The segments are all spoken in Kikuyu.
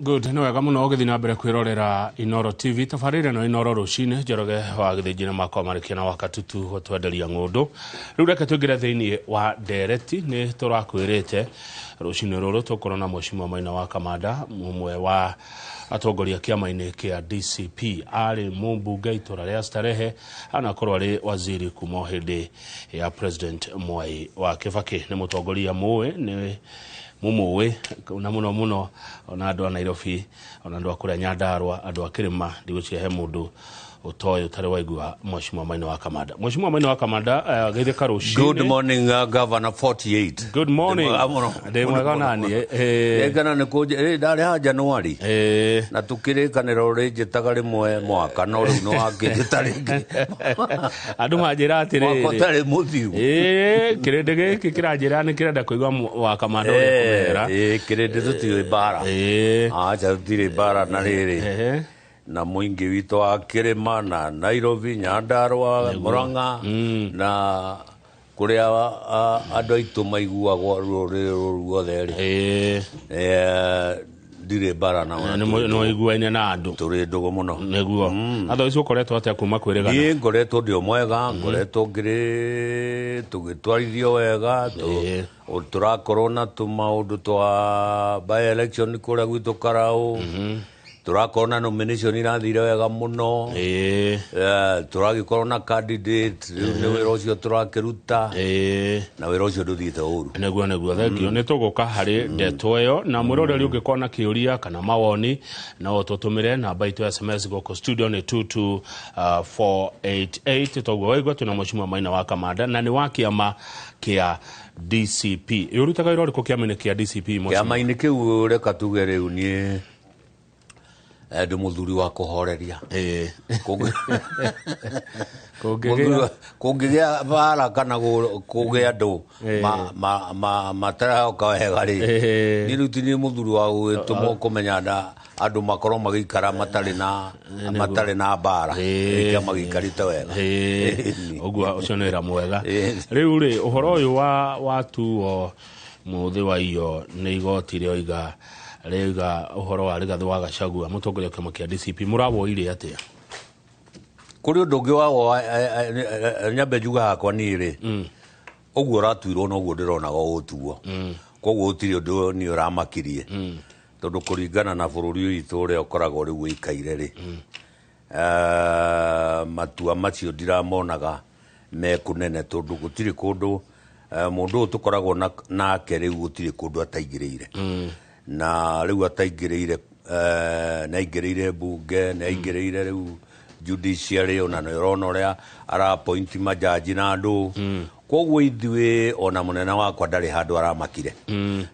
Good, nĩ wega mũno ũgĩthiĩ na mbere kwĩrorera Inoro TV. Tabarĩra ĩno Inoro rũcinĩ, Njoroge wa Gĩthĩnji na makwa marĩkia na Wakatutu gũtwenderia ng'ũndũ. Rĩu reke tũingĩre thĩinĩ wa ndereti. Nĩ tũrakwĩrĩte rũcinĩ rũrũ tũkorwo na Mheshimiwa Maina wa Kamanda, ũmwe wa atongoria kĩama-inĩ kĩa DCP. Arĩ mũmbunge itũra rĩa Starehe, anakorwo arĩ waziri kuma o hĩndĩ ya President Mwai wa Kibaki. Nĩ mũtongoria mũĩ, nĩ mũmũĩ na mũno mũno ona andũ a Nairobi, ona andũ a kũrĩa Nyandarua, andũ a kĩrĩma, ndigwĩciria he mũndũ ũtoĩ ũtarĩ waigua Mheshimiwa Maina wa Kamanda. Mheshimiwa Maina wa Kamanda, geithĩka rũcinĩ. Good morning, Governor 48. Good morning. Ndĩ mwega mũno. Ndĩ mwega naniĩ. Ngana nĩ kũnjĩ, ndarĩ haha January. Na tũkĩrĩkanĩra ũrĩnjĩtaga rĩmwe mwaka, no rĩu nĩ wakĩnjĩta rĩngĩ. Andũ manjĩra atĩrĩrĩ. Mwaka ũtarĩ mũthiru. Kĩrĩndĩ gĩkĩ kĩranjĩra nĩ kĩrenda kũigua wa Kamanda ũrĩa kũmera. Kĩrĩndĩ tũtiũĩ mbara. Acha tũtirĩ mbara na rĩrĩ. Na mũingĩ witũ wa kĩrĩma na Nairobi, Nyandarua, Murang'a, na kũrĩa andũ aitũ maiguagwo rũrĩrĩ rũu ruothe rĩ. Ndirĩ mbara nao. Nĩ ũiguaine na andũ. Tũrĩ ndũgũ mũno. Nĩguo. Andũ acio ũkoretwo atĩa kuma kwĩrĩgana? Niĩ ngoretwo ndĩ o mwega, ngoretwo ngĩrĩ tũgĩtwarithio wega, tũrakorwo na tũmaũndũ twa by election kũrĩa gwitũ Karau. Tũrakorwo na nomination irathire wega mũno. Tũragĩkorwo na candidate, rĩu nĩ wĩra ũcio tũrakĩruta. Na wĩra ũcio ndũthiĩte ũru. Nĩguo, nĩguo, thank you. Nĩ tũgũka harĩ ndeto ĩyo, na mwĩroreri ũngĩkorwo na kĩũria kana mawoni no ũtũtũmĩre namba itũ ya SMS gũkũ studio nĩ 22488. Toguo waigua twĩna Mheshimiwa Maina wa Kamanda na nĩ wa kĩama kĩa DCP. Ũrutaga wĩra ũrĩkũ kĩama-inĩ kĩa DCP, Mheshimiwa? Kĩama-inĩ kĩu reka tuge rĩu niĩ ndĩ mũthuri wa kũhoreria. Kũngĩgĩa bara kana kũgĩa andũ matarahoka wega rĩ, niĩ rĩu ti niĩ mũthuri wa gũgĩtũmwo kũmenya na andũ makorwo magĩikara matarĩ na mbara, kĩama gĩikarĩte wega. Ũguo ũcio nĩ wĩra mwega. Rĩu rĩ, ũhoro ũyũ watuo mũthĩ wa iyo nĩ igoti rĩoiga rĩoiga ũhoro wa Rigathĩ wa Gachagua, mũtongoria wa kĩama kĩa DCP, mũrawoire atĩa? Kũrĩ ũndũ ũngĩ wa nyambe njuge hakwa niĩ rĩ, ũguo ũratuirwo noguo ndĩronaga ũgũtuo. Koguo gũtirĩ ũndũ niĩ ũramakirie. Tondũ kũringana na bũrũri witũ ũrĩa ũkoragwo rĩu ũikaire rĩ, matua macio ndiramonaga me kũnene, tondũ gũtirĩ kũndũ, mũndũ ũyũ tũkoragwo nake rĩu gũtirĩ kũndũ ataingĩrĩire. Na rĩu ataingĩrĩire, nĩ aingĩrĩire mbunge, nĩ aingĩrĩire rĩu judiciary, ona nĩ ũrona ũrĩa ara appoint majaji na andũ. Koguo ithuĩ ona mũnene wakwa ndarĩ handũ aramakire.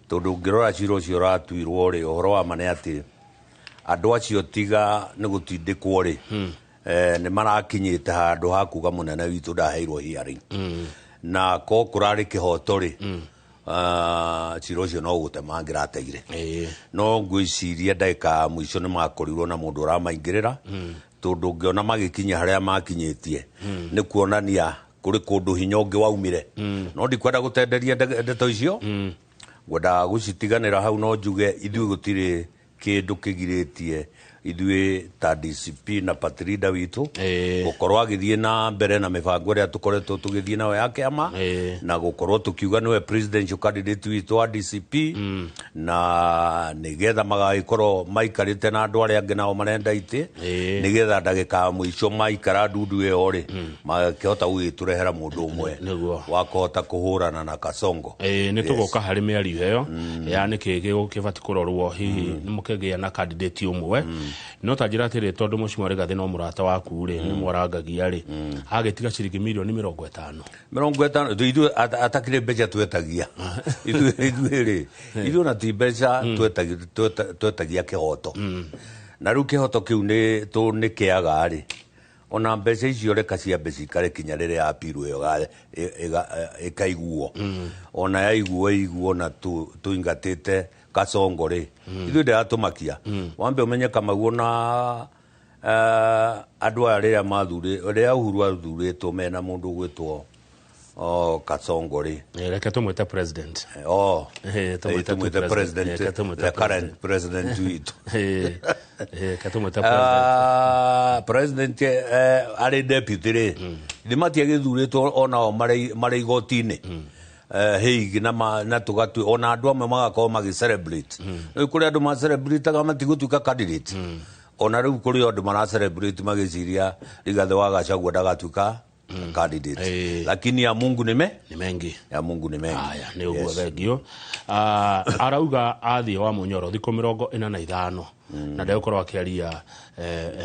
Tondũ ũngĩrora cira ũcio ũratuirwo rĩ, ũhoro wa ma nĩ atĩ andũ acio tiga nĩ gũtindĩkwo rĩ, nĩ marakinyĩte handũ ha kuga mũnene witũ ndaheirwo hearing. Na ko kũrarĩ kĩhoto rĩ, cira ũcio no gũte mangĩrateire. No ngwĩciria ndagĩka ya mũico nĩ makorirwo na mũndũ ũramaingĩrĩra, tondũ ũngĩona magĩkinya harĩa makinyĩtie, nĩ kuonania kũrĩ kũndũ hinya ũngĩ waumire. No ndikwenda gũtenderia ndeto icio, ngwendaga gũcitiganĩra hau, no njuge ithuĩ gũtirĩ kĩndũ kĩgirĩtie ithuĩ ta DCP na party leader witũ gũkorwo agĩthiĩ na mbere na mĩbango ĩrĩa tũkoretwo tũgĩthiĩ nayo ya kĩama, na gũkorwo tũkiuga nĩwe presidential candidate witũ wa DCP, na nĩgetha magagĩkorwo maikarĩte na andũ arĩa angĩ nao marenda itĩ, nĩgetha ndagĩka ya mũico maikara ndundu ĩyo rĩ, magakĩhota gũgĩtũrehera mũndũ ũmwe wa kũhota kũhũrana na Kasongo. Nĩ tũgũka harĩ mĩario ĩyo ya nĩkĩ gĩbatiĩ kũrorwo, hihi nĩ mũkĩgĩa na candidate ũmwe. No ta njĩra atĩrĩ, tondũ Mheshimiwa Rigathĩ no mũrata waku rĩ, nĩ mwarangagia rĩ, agĩtiga ciringi mirioni 50. 50, ithuĩ atakĩrĩ mbeca twetagia. Ithuĩ rĩ, ithuĩ ona ti mbeca twetagia kĩhoto. Na rĩu kĩhoto kĩu nĩ nĩkĩaga rĩ, ona mbeca icio reka ciambe cikare kinya rĩrĩa appeal ĩyo ĩkaiguo. Ona yaiguo ĩiguo na tũingatĩte Kasongo rĩ, ithuĩ ndĩratũmakia. Wambe ũmenye Kamau na andũ aya rĩrĩa mathurĩ, rĩrĩa Uhuru athurĩtwo mena mũndũ ũgwĩtwo Oh, Kasongo rĩ. Reke tũmwĩte president. Oh, tũmwĩte tu tũmwĩte president. President, Reke tũmwĩte the current president witũ. Reke tũmwĩte president. Ah, president arĩ deputy rĩ, nĩ matiagĩthurĩtwo onao marĩ igoti-inĩ Hague na na tũgatue ona andũ amwe magakorwo magĩ celebrate. Rĩu kũrĩ andũ ma celebrate matigũtuĩka candidate, ona rĩu kũrĩ andũ mara celebrate magĩciria Rigathĩ wa Gachagua ndagatuĩka candidate, lakini ya Mungu nĩ me Nĩ mengi. Ya Mungu nĩ mengi. Aya, nĩ ũguo, thengio. Ah, arauga athiĩ wa Mũnyoro thikũ 45 na ndegũkorwo akĩaria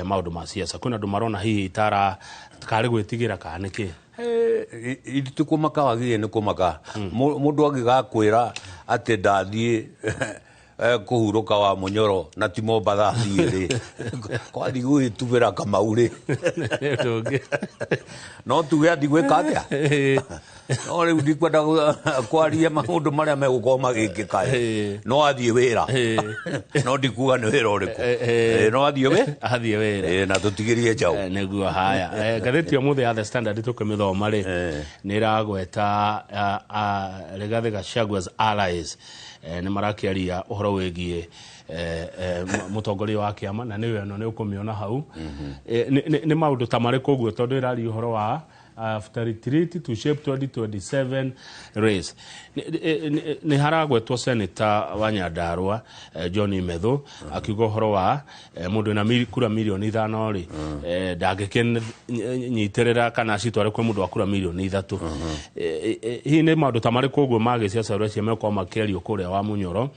maũndũ ma siasa. Kwĩna andũ marona hihi tara karĩ gwĩtigĩra kana nĩkĩ? Ti kũmaka wagĩrĩire nĩ kũmaka. Mũndũ angĩgakwĩra atĩ ndathiĩ kũhurũka wa Mũnyoro na ti Mombatha athiĩ rĩ, kwathiĩ gwĩtubĩra Kamau rĩ, Ũndũ ũngĩ. No tuge athiĩ gwĩka atĩa? No rĩu ndikwenda kwaria maũndũ marĩa megũkorwo magĩkĩka. No athiĩ wĩra, no ndikuga nĩ wĩra ũrĩkũ. No athiĩ wĩ Athiĩ wĩra. Na tũtigĩrie njaũ. Nĩguo. Haya, ngathĩti ya ũmũthĩ ya The Standard tũkĩmĩthoma rĩ, nĩ ĩragweta Rigathĩ Gachagua's allies nĩ marakĩaria ũhoro wĩgiĩ mũtongoria wa kĩama, na nĩyo ĩno nĩ ũkũmĩona hau. Nĩ maũndũ ta marĩkũ ũguo, tondũ ĩraria ũhoro wa after retreat to shape 2027 race? Nĩ haragwetwo senator wa Nyandarua John Methu akiuga ũhoro wa mũndũ wĩna kura mirioni 5 rĩ, ndangĩkĩnyitĩrĩra kana acitware kwĩ mũndũ wa kura mirioni 3. Hihi nĩ maũndũ ta marĩkũ ũguo ma gĩciaca ũrĩa megũkorwo makĩario kũrĩa wa Mũnyoro,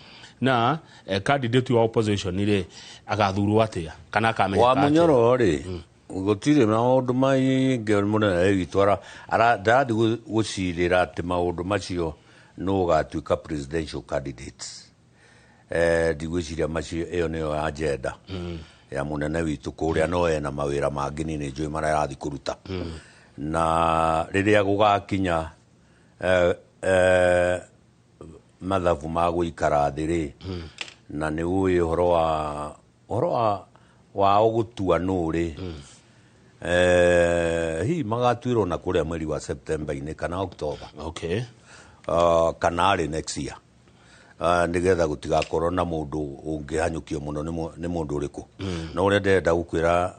na candidate wa opposition rĩ, agathurwo atĩa kana akamenyeka Wa atĩa? Mũnyoro rĩ, gũtirĩ maũndũ maingĩ mũnene witũ ndarathiĩ gũcirĩra atĩ maũndũ macio nũ ũgatuĩka presidential candidate. Ndigwĩciria macio ĩyo nĩyo agenda ya mũnene witũ kũrĩa, no ena mawĩra mangĩ niĩ nĩ njũĩ marĩa arathiĩ kũruta, na rĩrĩa gũgakinya mathabu ma gũikara thĩ rĩ, na nĩ ũĩ ũhoro wa wao gũtua nũ rĩ, hihi magatuĩrwo na kũrĩa mweri wa September-inĩ kana October, kana arĩ next year, nĩgetha gũtigakorwo na mũndũ ũngĩhanyũkio mũno nĩ mũndũ ũrĩkũ. No ũrĩa ndĩrenda gũkwĩra,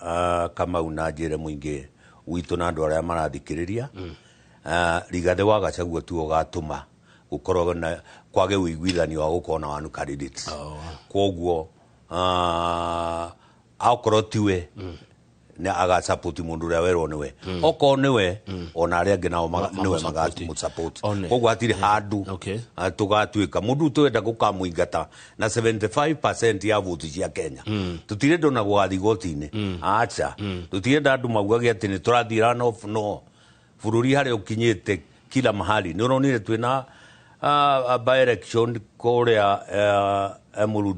Kamau, na njĩre mũingĩ witũ na andũ arĩa marathikĩrĩria, Rigathĩ wa Gachagua tu ũgatũma gũkorwo na kwage ũiguithanio wa gũkorwo na one candidate. Koguo akorwo tiwe nĩ agasupport mũndũ ũrĩa werwo nĩwe, okorwo nĩwe, ona arĩa angĩ nao nĩwe mamũsupport. Magamũsupport. One. Koguo hatirĩ handũ tũgatuĩka mũndũ twenda gũkamũingata na 75% ya voti cia Kenya. Tũtirenda ona gũgathiĩ igoti-inĩ, acha, tũtirenda andũ maugage atĩ nĩ tũrathiĩ run off. No bũrũri harĩa ũkinyĩte kila mahali nĩ ũronire twĩna by election kũrĩa Emuru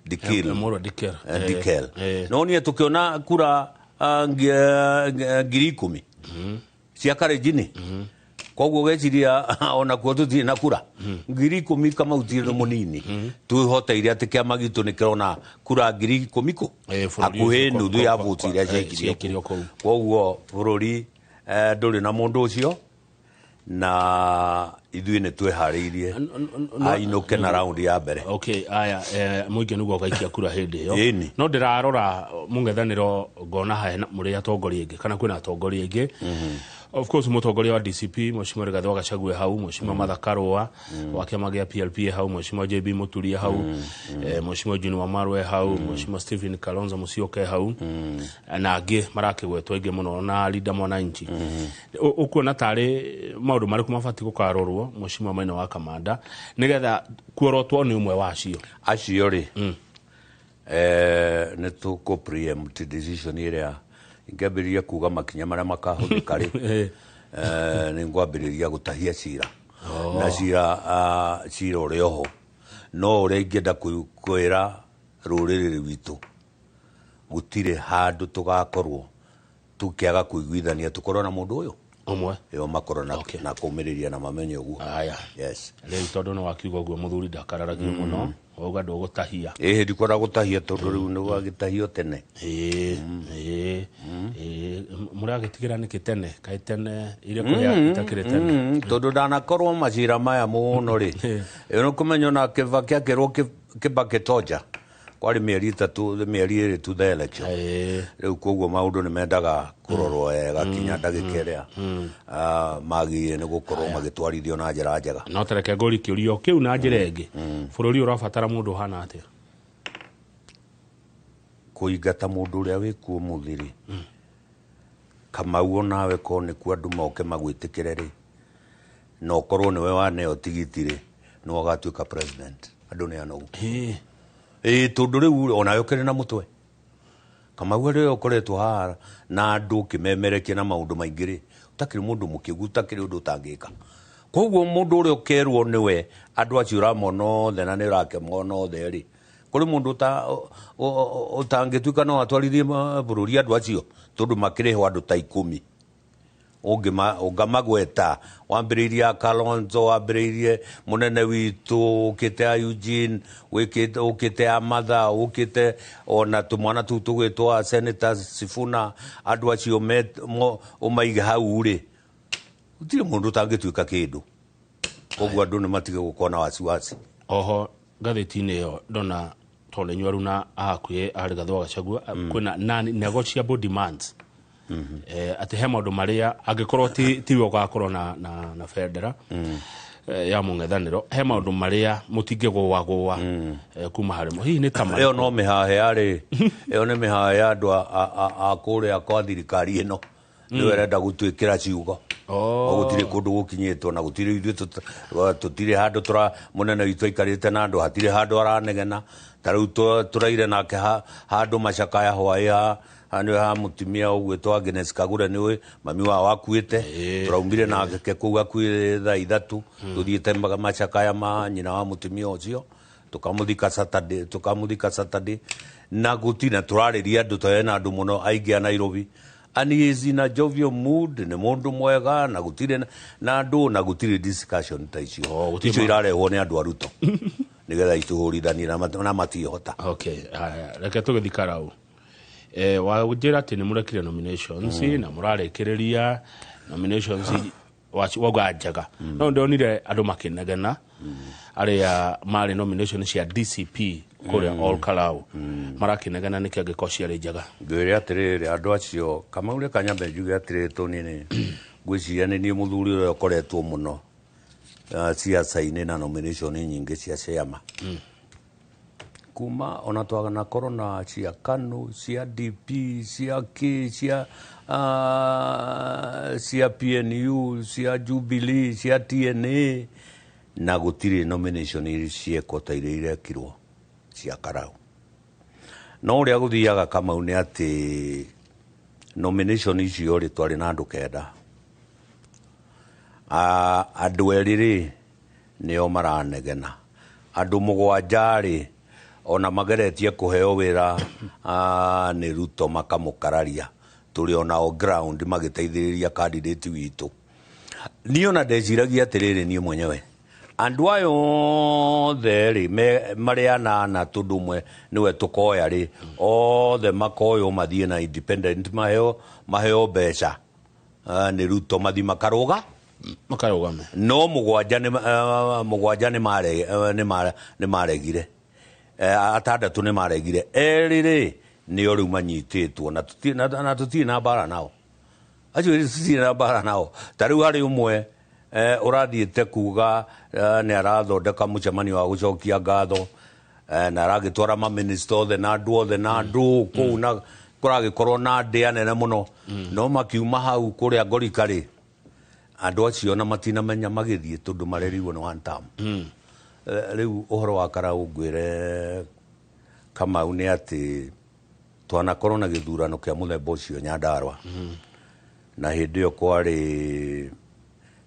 Dikil. Emurua Dikirr. Dikirr. No nĩ tũkĩona kura 10,000 cia Karenjini. Koguo geciria ona kuo tũtirĩ na kura 10,000, Kamau, tirĩ nĩ mũnini. Twĩhoteire atĩ kĩama gitũ nĩ kĩrona kura 10,000 kũ Bũrũri hakuhĩ ũcio nuthu ya voti iria ciaikirio. Ciaikirio kũu. Koguo bũrũri ndũrĩ na mũndũ ũcio, na ithuĩ nĩ twĩharĩirie ainũke na raundi ya mbere. Okay, aya, mũingĩ nĩguo ũgaikia kura hĩndĩ ĩyo. Ĩni. No ndĩrarora mũng'ethanĩro ngona hena mũrĩ atongoria aingĩ kana kwĩna atongoria aingĩ. Of course mũtongoria wa DCP Mheshimiwa Rigathĩ wa Gachagua hau, Mheshimiwa Martha Karũa wa kĩama gĩa PLP hau, Mheshimiwa JB Mũturia hau, Mheshimiwa Juni Wamarwe hau, Mheshimiwa Stephen Kalonzo Musyoka hau, na angĩ marakĩgwetwo aingĩ mũno na Linda Mwananchi. Ũkuona tarĩ maũndũ marĩkũ mabatiĩ gũkarorwo, Mheshimiwa Maina wa Kamanda, nĩgetha kuorotwo nĩ ũmwe wacio? Acio rĩ, nĩ tũkũ preempt decision ĩrĩa ingĩambĩrĩria kuga makinya marĩa makahũthĩka rĩ, nĩ ngwambĩrĩria gũtahia cira na cira, cira ũrĩ oho. No ũrĩa ingĩenda kwĩra rũrĩrĩ rwitũ, gũtirĩ handũ tũgakorwo tũkĩaga kũiguithania tũkorwo na mũndũ ũyũ ũmwe. Ĩyo makorwo na, na kũmĩrĩria na mamenye ũguo. Aya. Yes. Rĩu tondũ nĩ wakiuga ũguo, mũthuri ndakararagio mũno. Wauga ndũgũtahia. Ĩhĩ, ndikwenda gũtahia tondũ rĩu nĩ gwagĩtahio tene. Ĩĩ, ĩĩ, ĩĩ, mũragĩtigĩra nĩkĩ tene? Kaĩ tene iria kũrĩa itakĩrĩ tene? Tondũ ndanakorwo macira maya mũno rĩ, ĩyo nĩ kũmenya ona Kĩbakĩ akĩrwo Kĩbakĩ toja kwarĩ mĩeri 3, mĩeri 2 to the election. Rĩu koguo maũndũ nĩ mendaga kũrorwo wega kinya ndagĩka ĩrĩa magĩrĩire nĩ gũkorwo magĩtwarithio na njĩra njega. No tareke ngũri kĩũria kĩu na njĩra ĩngĩ. Bũrũri ũrabatara mũndũ ũhana atĩa? Kũingata mũndũ ũrĩa wĩkuo ũmũthĩ rĩ, Kamau onawe korwo nĩkuo andũ moke magwĩtĩkĩre rĩ, na ũkorwo nĩwe waneo tigiti rĩ, nĩwe ũgatuĩka president. Andũ nĩ anogu. Ĩĩ, tondũ rĩu onawe ũkĩrĩ na mũtwe. Kamau rĩrĩa ũkoretwo haha na andũ ũkĩmemerekia na maũndũ maingĩ rĩ, ũtakĩrĩ mũndũ mũkĩgu, ũtakĩrĩ ũndũ ũtangĩka. Koguo mũndũ ũrĩa ũkerwo nĩwe, andũ acio ũramona othe na nĩ ũrakĩmona othe rĩ, kũrĩ mũndũ ũtangĩtuĩka no atwarithie bũrũri andũ acio, tondũ makĩrĩho andũ ta 10. Ũngamagweta, wambĩrĩirie Kalonzo, wambĩrĩirie mũnene witũ, ũkĩte a Eugene, ũkĩte a Martha, ũkĩte ona tũmwana tũu tũgwĩtwo a Senator Sifuna, andũ acio ũmaige hau rĩ, gũtirĩ mũndũ ũtangĩtuĩka kĩndũ. Koguo andũ nĩ matige gũkorwo na wasiwasi. Oho ngathĩti-inĩ ĩyo ndona tondũ nĩ nywaru na hakuhĩ a Rigathĩ wa Gachagua, kwĩna non-negotiable demands. Atĩ he maũndũ marĩa angĩkorwo tiwe ũgakorwo na bendera ya mũng'ethanĩro, he maũndũ marĩa mũtingĩgũagũa kuma harĩ mo. Hihi nĩ ta marĩkũ? Ĩyo no mĩhahe yarĩ, ĩyo nĩ mĩhahe ya andũ a kũrĩa kwa thirikari ĩno. Nĩwe ĩrenda gũtuĩkĩra ciugo. Gũtirĩ kũndũ gũkinyĩtwo na gũtirĩ ithuĩ tũtirĩ handũ tũra mũnene witũ aikarĩte na andũ, hatirĩ handũ aranegena. Ta rĩu tũraire nake handũ macakaya hwaĩ ha nĩ ha mũtumia ũgwĩtwo Agnes Kagure, nĩũĩ mami wao akuĩte. Tũraumire nake kũu hakuhĩ thaa 3, tũthiĩte macakaya ma nyina wa mũtumia ũcio, tũkamũthika Saturday, tũkamũthika Saturday. Na gũtirĩ na tũrarĩria andũ, tũrĩ na andũ mũno aingĩ a Nairobi. And he is in a jovial mood, nĩ mũndũ mwega, na gũtirĩ na andũ, na gũtirĩ discussion ta icio. Gũtirĩ Icio irarehwo nĩ andũ a Ruto nĩgetha itũhũrithanie na matihota. Okay, haya, reke tũgĩthiĩ Karau. Wanjĩra atĩ nĩ mũrekire nominations na mũrarĩkĩrĩria nominations wauga njega. No ndonire andũ makĩnegena arĩa marĩ nomination cia DCP kũrĩa Ol Kalou, marakĩnegena nĩkĩ angĩkorwo ciarĩ njega. Ngwĩre atĩrĩrĩ, andũ acio Kamau, reke nyambe njuge atĩrĩrĩ, Tony, nĩ ngwĩciria nĩ niĩ mũthuri ũrĩa ũkoretwo mũno ciaca-inĩ na nomination nyingĩ cia ciama kuma ona twanakorwo na cia KANU, cia DP, cia K, cia PNU, cia Jubilee, cia TNA, na gũtirĩ nomination ciekwo ta iria irekirwo cia Karau. No ũrĩa gũthiaga Kamau nĩ atĩ nomination icio rĩ, twarĩ na andũ 9. Andũ 2 rĩ nĩo maranegena, andũ 7 rĩ ona mageretie kũheo wĩra nĩ Ruto makamũkararia, tũrĩ onao ground magĩteithĩrĩria candidate witũ. Niĩ ona ndeciragia atĩrĩrĩ, niĩ mwenyewe andũ aya othe rĩ marĩ 8, tondũ ũmwe nĩwe tũkoya rĩ, othe makoywo mathiĩ na independent, maheo mbeca nĩ Ruto mathiĩ makarũga makarũgame. No 7 nĩ maregire, 6 nĩ maregire, 2 rĩ nĩo rĩu manyitĩtwo, na tũtirĩ na mbara nao, acio tũtirĩ na mbara nao. Ta rĩu harĩ ũmwe ũrathiĩte kuga nĩ arathondeka mũcemanio wa gũcokia ngatho, na aragĩtwara maminista othe na andũ othe na andũ kũu, na kũragĩkorwo na ndĩa nene mũno. No makiuma hau kũrĩa Ngorika rĩ, andũ acio na matinamenya magĩthiĩ tondũ marerirwo nĩ one term. Rĩu ũhoro wa Karau ngwĩre Kamau nĩ atĩ twanakorwo na gĩthurano kĩa mũthemba ũcio Nyandarua. Na hĩndĩ ĩyo kwarĩ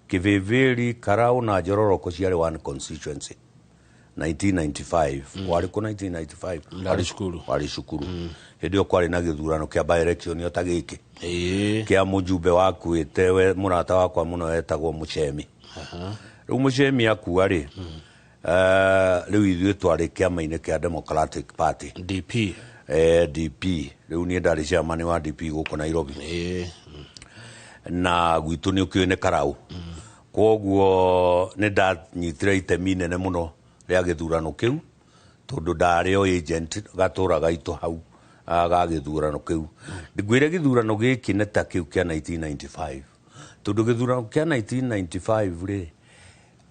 Kĩvĩvĩri, Karau na Njororoko ciarĩ one constituency. 1995. Warĩ kũ 1995? Ndarĩ cukuru. Warĩ cukuru. Hĩndĩ ĩyo kwarĩ na gĩthurano kĩa by election o ta gĩkĩ. Kĩa mũjumbe wakuĩte we mũrata wakwa mũno etagwo Mũcemi. Rĩu Mũcemi akua rĩ, Rĩu ithuĩ twarĩ kĩama-inĩ kĩa Democratic Party. DP. DP. Rĩu niĩ ndarĩ chairman wa DP gũkũ Nairobi. Na gwitũ nĩ ũkĩũĩ nĩ Karau. Kwoguo nĩ ndanyitire itemi inene mũno rĩa gĩthurano kĩu, tondũ ndarĩ o agent gatũra gaitũ hau ga gĩthurano kĩu. Ngwĩre gĩthurano gĩkĩ nĩ ta kĩu kĩa 1995. Tondũ gĩthurano kĩa 1995 rĩ,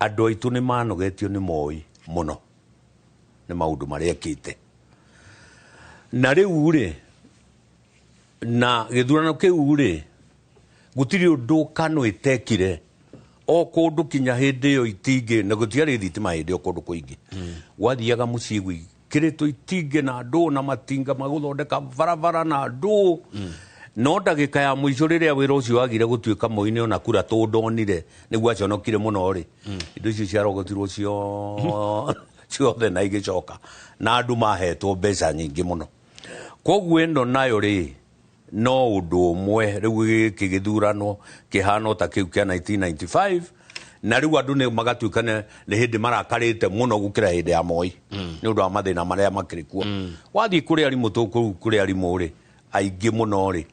andũ aitũ nĩ manogetio nĩ Moi mũno nĩ maũndũ marĩa ekĩte. Na rĩu rĩ, na gĩthurano kĩu rĩ, gũtirĩ ũndũ KANU ĩtekire o kũndũ kinya hĩndĩ ĩyo itingĩ, na gũtiarĩ thitima hĩndĩ ĩyo kũndũ kũingĩ. Gwathiaga mũciĩ gwĩkĩrĩtwo itingĩ na ndũ na matinga ma gũthondeka barabara na ndũ. No ndagĩka ya mũico rĩrĩa wĩra ũcio wagire gũtuĩka Moi nĩ ona kura tũndonire nĩguo aconokire mũno rĩ, indo icio ciarogotirwo ciothe na igĩcoka, na andũ mahetwo mbeca nyingĩ mũno. Koguo ĩno nayo rĩ, no ũndũ ũmwe rĩu gĩkĩ gĩthurano kĩhana ta kĩu kĩa 1995, na rĩu andũ nĩ magatuĩka nĩ hĩndĩ marakarĩte mũno gũkĩra hĩndĩ ya Moi nĩ ũndũ wa mathĩna marĩa makĩrĩ kuo. Wathiĩ kũrĩ arimũ tũkũu kũrĩ arimũ rĩ, aingĩ mũno rĩ,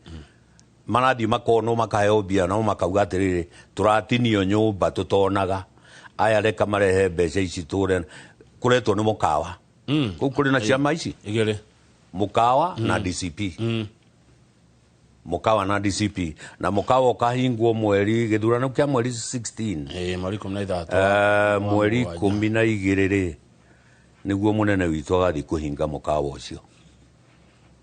marathiĩ makonwo makaheo mbia, nao makauga atĩrĩrĩ, tũratinio nyũmba tũtonaga, aya reka marehe mbeca ici tũre kũretwo nĩ mũkawa. Kũu kũrĩ na ciama ici igĩrĩ, mũkawa na DCP. Mũkawa na DCP, na mũkawa ũkahingwo mweri gĩthurano kĩa mweri 16. Mweri 13. Mweri 12 rĩ, nĩguo mũnene witũ agathiĩ kũhinga mũkawa ũcio.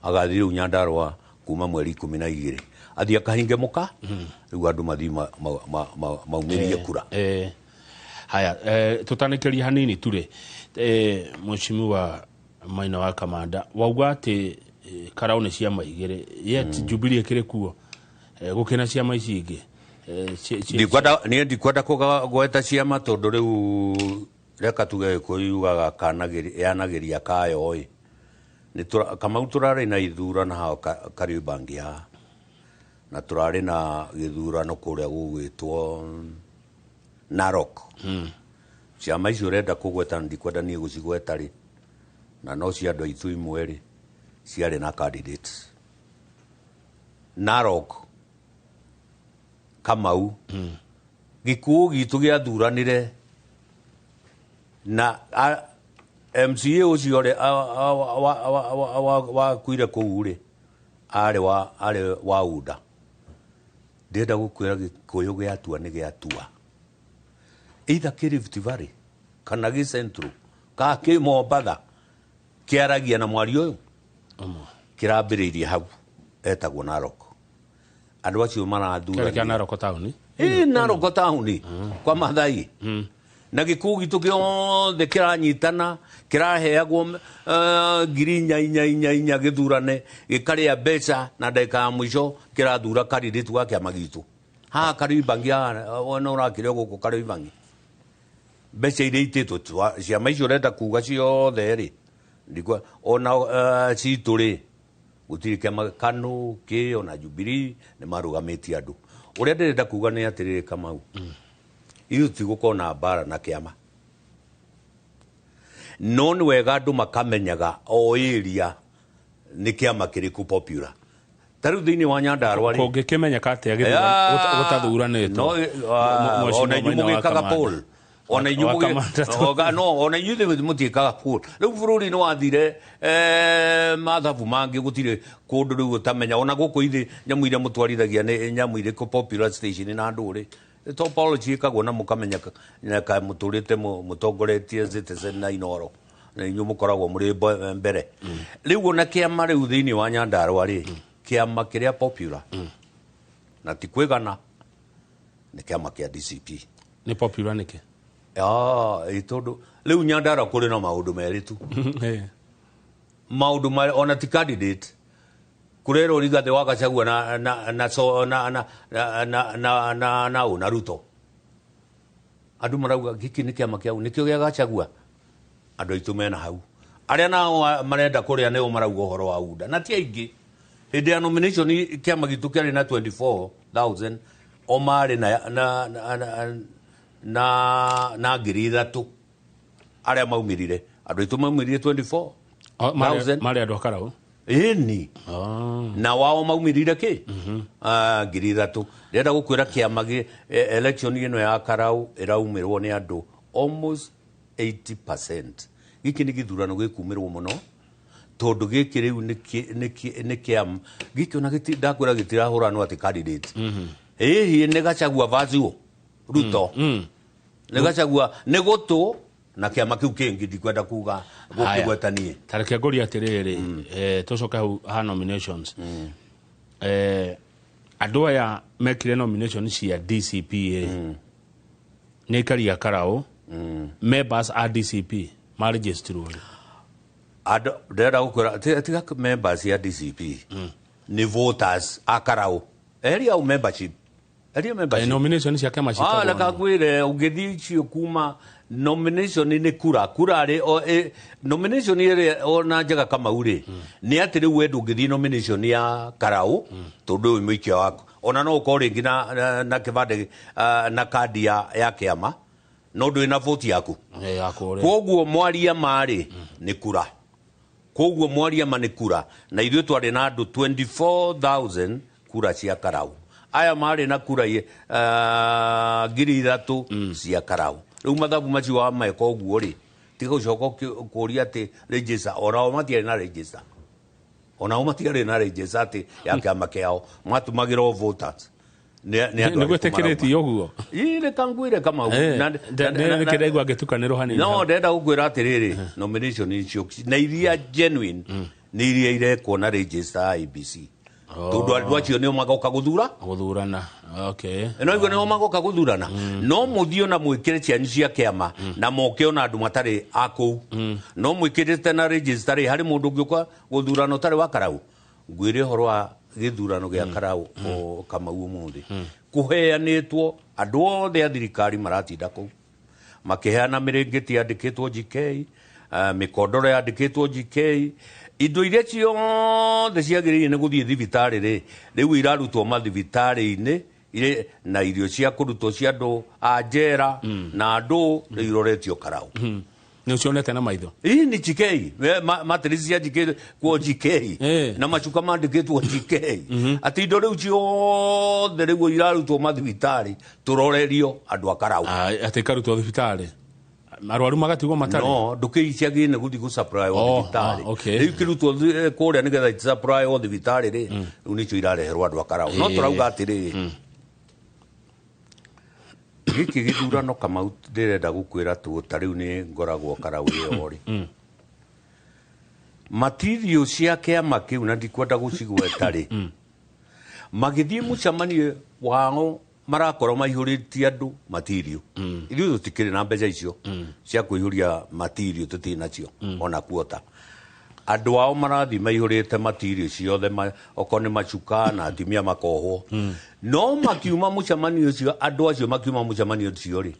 Agathiĩ rĩu Nyandarũa kuma mweri 12 athiĩ akahinge mũka, rĩu andũ mathiĩ maumĩrie kura. Haya, tũtanĩkĩrie hanini tu rĩ, Mheshimiwa Maina wa Kamanda, wauga atĩ Karau nĩ ciama igĩrĩ, yet Jubilee ĩkĩrĩ kuo, gũkĩna ciama ici ingĩ. Niĩ ndikwenda kũgweta ciama tondũ rĩu reka tuge Gĩkũyũ yugaga yanagĩria kayo ĩ. Kamau tũrarĩ na ithurano haha Kariobangi haha, na tũrarĩ na gĩthurano kũrĩa gũgwĩtwo Narok. Ciama icio ũrenda kũgweta na ndikwenda niĩ gũcigweta rĩ, na no cia andũ aitũ imwe rĩ, ciarĩ na candidates. Narok, Kamau, gĩkuũ gitũ gĩathuranire na MCA ũcio rĩ, wakuire kũu rĩ, arĩ wa UDA. Ndĩrenda gũkwĩra Gĩkũyũ gĩatua nĩ gĩatua. Either kĩ Rift Valley kana gĩ Central kana kĩ Mombatha kĩaragia na mwario ũyũ. Kĩrambĩrĩirie hau etagwo Narok. Andũ acio marathuranire. Kĩarĩ kĩa Narok taũni? Narok taũni kwa Mathai. Na gĩkuũ gitũ gĩothe kĩranyitana, kĩraheagwo ngiri inya, inya, inya, inya gĩthurane, gĩkarĩa mbeca na ndagĩka ya mũico kĩrathura candidate wa kĩama gitũ. Haha Kariobangi haha, wona ũrakĩrĩa gũkũ Kariobangi. Mbeca iria itĩtwo, ciama icio ũrenda kuga ciothe rĩ, ona citũ rĩ, gũtirĩ kĩama KANU, kĩ, ona Jubilee, nĩ marũgamĩtie andũ. Ũrĩa ndĩrenda kuga nĩ atĩrĩrĩ Kamau, ithuĩ tũtigũkorwo na mbara na kĩama. No nĩ wega andũ makamenyaga o area nĩ kĩama kĩrĩkũ popular. Ta rĩu thĩinĩ wa Nyandarũa rĩ, Kũngĩkĩmenyeka atĩa gĩtathuranĩtwo? Ona inyuĩ mũgĩkaga poll. Ona inyuĩ Wa Kamanda tu. Oga, no, ona inyuĩ mũtiĩkaga poll. Rĩu bũrũri nĩ wathire, mathabu mangĩ gũtirĩ kũndũ rĩu ũtamenya. Ona gũkũ ithe nyamũ iria mũtwarithagia nĩ nyamũ irĩkũ popular station na andũ rĩ. Topology ĩkagwo na mũkamenya ka mũtũrĩte mũtongoretie Citizen na Inooro. Na inyuĩ mũkoragwo mũrĩ mbere. Rĩu ona kĩama rĩu thĩinĩ wa Nyandarũa rĩ, kĩama kĩrĩa popular na ti kwĩgana nĩ kĩama kĩa DCP. Nĩ popular nĩkĩ? Tondũ rĩu Nyandarũa kũrĩ na maũndũ merĩ tu. Maũndũ marĩa ona ti candidate. Kũrerwo Rigathĩ wa Gachagua na, na, na, so, na, na, na, na, na, na, na, na, na Ruto. Andũ marauga gĩkĩ nĩ kĩama kĩao, nĩkĩo gĩa Gachagua. Andũ aitũ mena hau. Arĩa nao marenda kũrĩa nĩo marauga ũhoro wa UDA. Na ti aingĩ. Hĩndĩ ya nomination kĩama gitũ kĩarĩ na 24,000, o marĩ na ngiri ithatũ. Arĩa maumĩrire, andũ aitũ maumĩrire 24 thousand. Marĩ andũ a Karau. Ĩni. Na wao maumĩrire kĩ? 3,000. Ndĩrenda gũkwĩra kĩama gĩ election ĩno ya Karau ĩraumĩrwo nĩ andũ almost 80%. Gĩkĩ nĩ gĩthurano gĩkumĩrwo mũno, tondũ gĩkĩ rĩu nĩ kĩama gĩkĩ ona ndakwĩra gĩtirahũranwo atĩ candidate. Ĩhi nĩ Gachagua versus Ruto. Nĩ Gachagua nĩ gũtũ na kĩama kĩu kĩngĩ ndikwenda kuga gũkĩgweta niĩ. Ta reke ngũrie atĩrĩrĩ, tũcoke hau ha nominations. Andũ aya mekire nomination cia DCP rĩ, nĩ aikari a Karau, members a DCP maregisterirwo rĩ? Andũ ndĩrenda gũkwĩra tiga members ya DCP, nĩ voters a Karau. Eheria au membership. Eheria membership. Nomination cia kĩama ciĩtagwo Reka ngwĩre, ũngĩthiĩ icio kuma nomination nĩ kura kura rĩ o, nomination ĩrĩa ona njega Kamau rĩ, nĩ atĩ rĩu we ndũngĩthiĩ nomination ya Karau tondũ ũyũ mũikia waku ona no ũkorwo rĩngĩ na kĩbandĩ, na kandi ya kĩama, no ndũrĩ na vote yaku. Ya kũrĩa. Koguo mwaria marĩ nĩ kura. Koguo mwaria ma nĩ kura, na ithuĩ twarĩ na andũ 24,000 kura cia Karau. Aya marĩ na kura 3,000 cia Karau. Rĩu mathabu macio wameka ũguo rĩ, tiga gũcoka kũria atĩ register, onao matiarĩ na register. Onao matiarĩ na register atĩ ya kĩama kĩao, matumagĩra o voters. Nĩ andũ Nĩ arĩkũ gwĩtĩkĩrĩtio marauma? ũguo? Ĩ, reka ngwĩre Kamau. Nĩkĩraigua ngĩtukanĩrwo hanini No, hau. ndĩrenda gũkwĩra atĩrĩrĩ, nomination icio na iria genuine nĩ iria irekwo na register ya IEBC. Tondũ andũ acio nĩo magoka gũthura. Gũthurana. Okay. No igua nĩo magoka gũthurana. No mũthiĩ ona mwĩkĩre cianyu cia kĩama na moke ona andũ matarĩ a kũu. No mwĩkĩrĩte na register rĩ, harĩ mũndũ ũngĩũka gũthurana ũtarĩ wa Karau. Ngwĩre ũhoro wa gĩthurano gĩa Karau o Kamau ũmũthĩ. Kũheanĩtwo andũ othe a thirikari maratinda kũu. Makĩheana mĩrĩngĩti yandĩkĩtwo GK, mĩkondoro yandĩkĩtwo GK, indo iria ciothe ciagĩrĩire nĩ gũthiĩ thibitarĩ rĩ, rĩu irarutwo mathibitarĩ-inĩ, irĩ na irio cia kũrutwo cia andũ a njera na andũ rĩu iroretio Karau. Nĩ ũcionete na maitho? Ii ni GK. Matrisi cia GK kuo GK. Na macuka mandĩkĩtwo GK. Atĩ indo rĩu ciothe rĩu irarutwo mathibitarĩ tũrorerio andũ a Karau. Atĩ ikarutwo thibitarĩ. Arwaru magatigwo matarĩ? No, ndũkĩiciagĩrĩire nĩ gũthiĩ gũ-supply o thibitarĩ. Rĩu ikĩrutwo kũrĩa nĩgetha i-supply o thibitarĩ rĩ, rĩu nĩcio irareherwo andũ a Karau. No tũrauga atĩrĩrĩ, gĩkĩ gĩthurano Kamau ndĩrenda gũkwĩra tũ ta rĩu nĩ ngoragwo Karau ĩyo rĩ. Material cia kĩama kĩu na ndikwenda gũcigweta rĩ, magĩthiĩ mũcemanio wao marakorwo maihũrĩtie andũ material. Ithuĩ tũtikĩrĩ na mbeca icio cia kũihũria material, tũtirĩ nacio ona kuota. Andũ ao marathiĩ maihũrĩte material ciothe, okorwo nĩ macuka na atumia makohwo. No makiuma mũcemanio ũcio, andũ acio makiuma mũcemanio ũcio rĩ,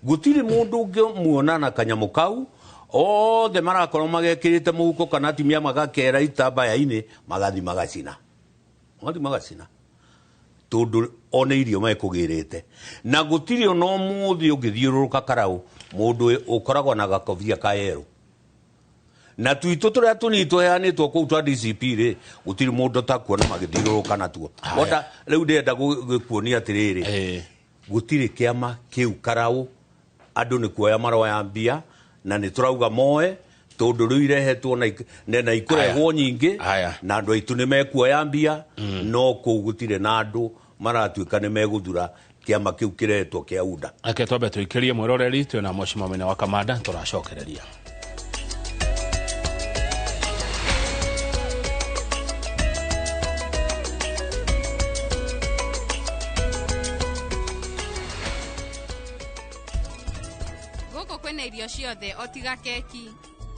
gũtirĩ mũndũ ũngĩmuona na kanyamũ kau, othe marakorwo magekĩrĩte mũhuko kana atumia magakera itambaya-inĩ, magathiĩ magacina. Magathiĩ magacina. Tondũ ona irio mekũgĩrĩte. Na gũtirĩ ona ũmũthĩ ũngĩthiũrũrũka Karau, mũndũ ũkoragwo na gakobia ka yerũ. Na twitũ tũrĩa tũnini tũheanĩtwo kũu twa DCP rĩ, gũtirĩ mũndũ ũtakuona magĩthiũrũrũka natuo. Wona rĩu ndĩrenda gũkuonia atĩrĩrĩ, gũtirĩ kĩama kĩu Karau, andũ nĩ kuoya maroya mbia, na nĩ tũrauga moe, tondũ rĩu irehetwo na ikũrehwo nyingĩ, na andũ aitũ nĩ mekuoya mbia, no kũu gũtirĩ na andũ maratuĩka nĩ megũthura kĩama kĩu kĩrehetwo kĩa UDA. Reke twambe tũikĩrie mwĩroreri, twĩna Mheshimiwa Maina wa Kamanda, tũracokereria. Gũkũ kwĩna irio ciothe o tiga keki,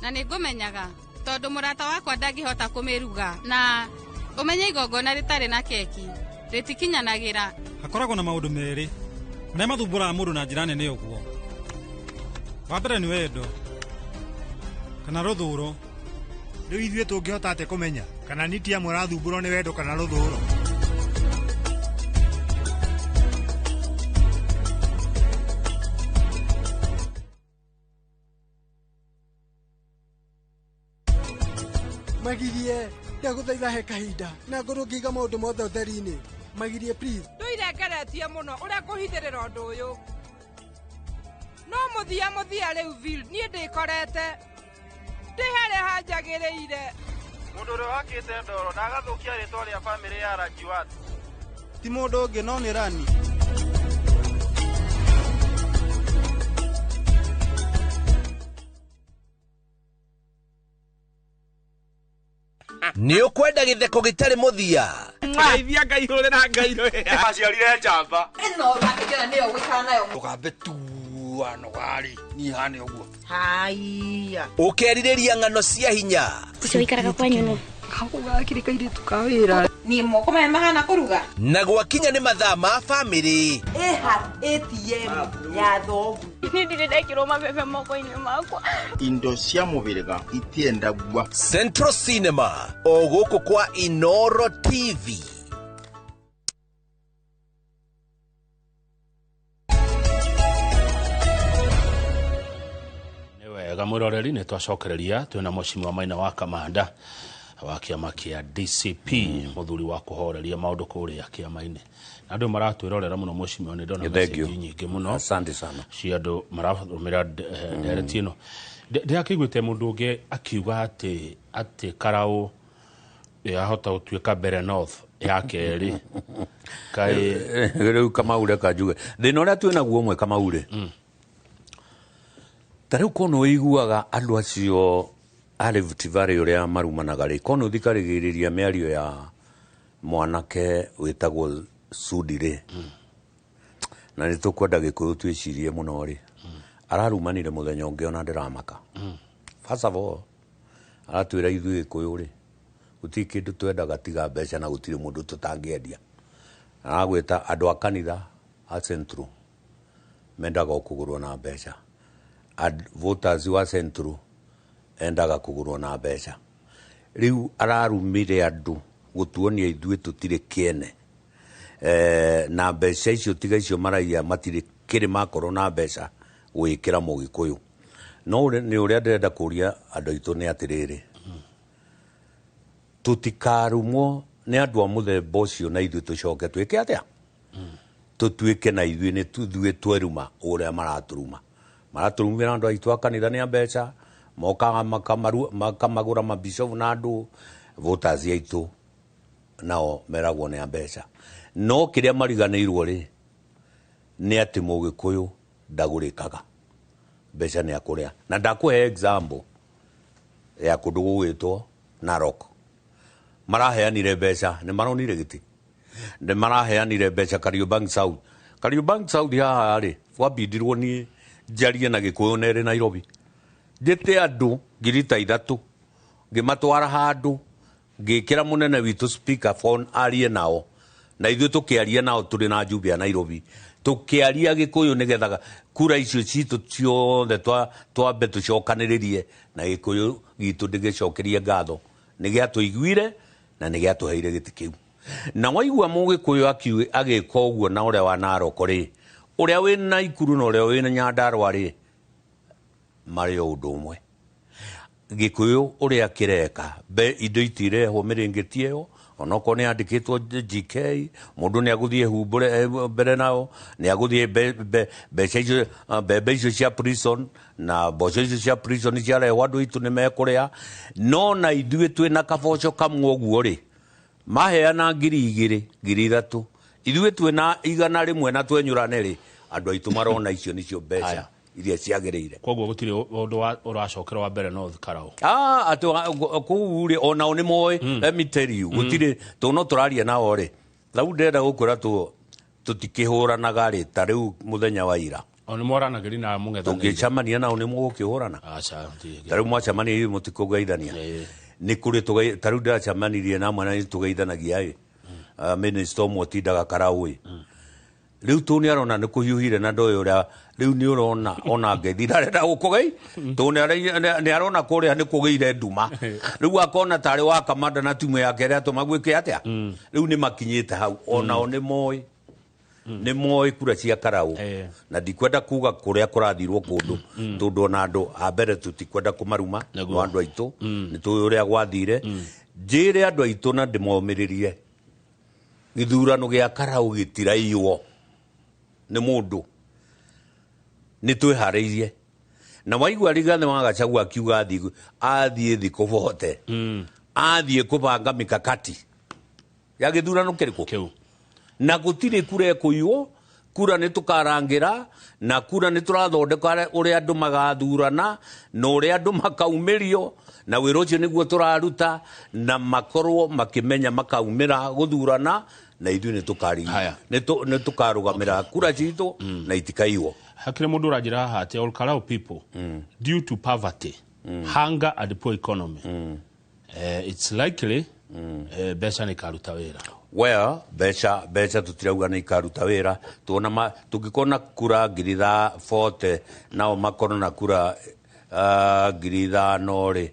na nĩ ngũmenyaga tondũ mũrata wakwa ndangĩhota kũmĩruga, na ũmenye igongona rĩtarĩ na keki rĩtikinyanagĩra. Hakoragwo na maũndũ merĩ marĩa mathumbũraga mũndũ na njĩra nene ũguo. Wa mbere nĩ wendo kana rũthũro. Rĩu ithuĩ tũngĩhota atĩa kũmenya kana nĩ ti amwe arathumbũrwo nĩ wendo kana rũthũro? Magirie ndagũthaitha he kahinda na ngorwo ngĩiga maũndũ mothe ũtheri-inĩ. Magirie please. Ndũire ngeretie mũno ũrĩa ngũhithĩrĩra ũndũ ũyũ. No mũthia mũthia rĩu Bill, niĩ ndĩkorete ndĩ harĩa hanjagĩrĩire. Mũndũ ũrĩa wakĩte ndoro na agathũkia rĩtwa rĩa bamĩrĩ ya Rajiwat. Ti mũndũ ũngĩ no nĩ Rani. Nĩ ũkwenda gĩtheko gĩtarĩ mũthia. Ngeithia Ngai hũrĩra Ngai rwĩha. Aciarire njamba. Ĩno ũrakĩnjĩra nĩyo ũgũikara nayo. Tũgambe tuanogarĩ niĩ hane ũguo. Haiya. Ũkerirĩria ng'ano cia hinya. Ũcio ũikaraga kwanyu nũ? Gakũ gakĩrĩ kairĩtu ka wĩra. Niĩ moko maya mahana kũruga. Na gwakinya nĩ mathaa ma bamĩrĩ. Ĩha ATM ya thogu. Niĩ ndirĩ ndekĩrwo mabebe moko-inĩ makwa. Indo cia mũhĩrĩga itiendagua. Central Cinema o gũkũ kwa Inoro TV. Wega mwiroreri nĩ twacokereria twĩna mũcimi Maina wa Kamanda wa kĩama kĩa DCP mũthuri wa kũhoreria maũndũ kũrĩa kĩama-inĩ na andũ maratwĩrorera mũno mũcimi nĩ ndona message nyingĩ mũno asante sana cia andũ maratũmĩra ndereti ĩno. Ndĩrakĩiguĩte mũndũ ũngĩ akiuga atĩ Karau yahota gũtuĩka mbere North ya kerĩ kaĩ rĩu Kamau reka njuge thĩna ũrĩa twĩnaguo ũmwe Kamau rĩ ta rĩu kono ũiguaga andũ acio a Rift Valley ũrĩa marumanaga rĩ kono ũthikarĩgĩrĩria mĩario ya mwanake wĩtagwo Sudi rĩ na nĩ tũkwenda Gĩkũyũ twĩcirie mũno rĩ ararumanire mũthenya ũngĩ ona ndĩramaka. First of all aratwĩra ithuĩ Gĩkũyũ rĩ gũtirĩ kĩndũ twendaga tiga mbeca na gũtirĩ mũndũ tũtangĩendia. Aragwĩta andũ a kanitha a Central mendaga o kũgũrwo na mbeca. Voters wa Central endaga kũgũrwo na mbeca. Rĩu ararumire andũ gũtuonia ithuĩ tũtirĩ kĩene na mbeca icio tiga icio maraiya matirĩ kĩrĩ makorwo na mbeca gwĩkĩra mũgĩkũyũ. No nĩ ũrĩa ndĩrenda kũria andũ aitũ nĩ atĩrĩrĩ tũtikarumwo nĩ andũ a mũthemba ũcio na ithuĩ tũcoke twĩke atĩa tũtuĩke na ithuĩ nĩ ithuĩ tweruma ũrĩa maratũruma. Maratũrumĩra andũ aitũ a kanitha nĩ a mbeca mokaga makamagũra mabishofu na andũ voters aitũ nao meragwo nĩ a mbeca. No kĩrĩa mariganĩirwo rĩ nĩ atĩ mũgĩkũyũ ndagũrĩkaga mbeca nĩ akũrĩa. Na ndakũhe example ya kũndũ gũgwĩtwo Narok. Maraheanire mbeca nĩ maronire gĩtĩ nĩ maraheanire mbeca Kariobangi South. Kariobangi South haha rĩ gwambindirwo niĩ njarie na Gĩkũyũ nerĩ Nairobi njĩte andũ 3,000 ngĩmatwara handũ ngĩkĩra mũnene witũ speaker phone arie nao na ithuĩ tũkĩaria nao tũrĩ na njumbe ya Nairobi tũkĩaria Gĩkũyũ nĩgetha kura icio citũ ciothe twambe tũcokanĩrĩrie na Gĩkũyũ gitũ ndĩgĩcokerie ngatho nĩ gĩatũiguire na nĩ gĩatũheire gĩtĩ kĩu. Na waigua mũgĩkũyũ agĩka ũguo na ũrĩa wa Narok rĩ ũrĩa wĩ Naikuru na ũrĩa wĩ Nyandarua rĩ marĩ o ũndũ ũmwe. Gĩkũyũ ũrĩa kĩreka indo itirehwo mĩrĩngĩti ĩyo onokorwo nĩ yandĩkĩtwo GK mũndũ nĩ agũthiĩ humbũre mbere nao nĩ agũthiĩ mbeca icio mbembe icio cia prison na mboco icio cia prison ciarehwo andũ aitũ nĩ mekũrĩa. No na ithuĩ twĩna kaboco kamwe ũguo rĩ maheana 2,000 3,000 ithuĩ twĩna 100 na twenyũrane rĩ andũ aitũ marona icio nĩcio mbeca iria ciagĩrĩire. Koguo gũtirĩ ũndũ ũracokera wa mbere North Karau. Atĩ kũu rĩ onao nĩ moĩ let me tell you gũtirĩ tondũ no tũraria nao rĩ rĩu ndĩrenda gũkwĩra tũtikĩhũranaga rĩ ta rĩu mũthenya wa ira o nĩ mwaranagĩria na mũng'ethanĩire tũngĩcemania nao nĩ mũgũkĩhũrana. Ta rĩu mwacemania ithuĩ mũtikũgeithania nĩ kũrĩ ta rĩu ndĩracemanirie na amwe na nĩ tũgeithanagia ĩ minister ũmwe ũtindaga Karau ĩ rĩu tũ nĩ arona nĩ kũhiũhire na ndoĩ ũrĩa rĩu nĩ ũrona ona ngeithi ndarenda gũkũgei tũ nĩ arona kũrĩa nĩ kũgĩire nduma rĩu akona tarĩ wa Kamanda na timu yake ĩrĩa atũma gwĩke atĩa rĩu nĩ makinyĩte hau onao nĩ moĩ Nĩ moĩ kura cia Karau na ndikwenda kuga kũrĩa kũrathirwo kũndũ, tondũ ona andũ a mbere tũtikwenda kũmaruma, no andũ aitũ nĩ tũĩ ũrĩa gwathire. Njĩre andũ aitũ na ndĩmomĩrĩrie, gĩthurano gĩa Karau gĩtiraiywo nĩ mũndũ, nĩ twĩharĩirie. Na waigua Rigathĩ wa Gachagua akiuga athiĩ thikũ bote, athiĩ kũbanga mikakati ya gĩthurano kĩrĩkũ, na gũtirĩ kura ĩkũiywo. Kura nĩ tũkarangĩra, na kura nĩ tũrathondeka ũrĩa andũ magathurana na ũrĩa andũ makaumĩrio, na wĩra ũcio nĩguo tũraruta, na makorwo makĩmenya makaumĩra gũthurana, na ithuĩ nĩ tũkarũgamĩra kura citũ na itikaiywo. Hakĩrĩ mũndũ ũranjĩra haha atĩ all Karau people due to poverty, hunger and poor economy, it's likely mbeca nĩ ikaruta wĩra. Well, mbeca tũtirauga nĩ ikaruta wĩra. Tuona tũngĩkorwo na kura 40,000 nao makorwo na kura 5,000 rĩ,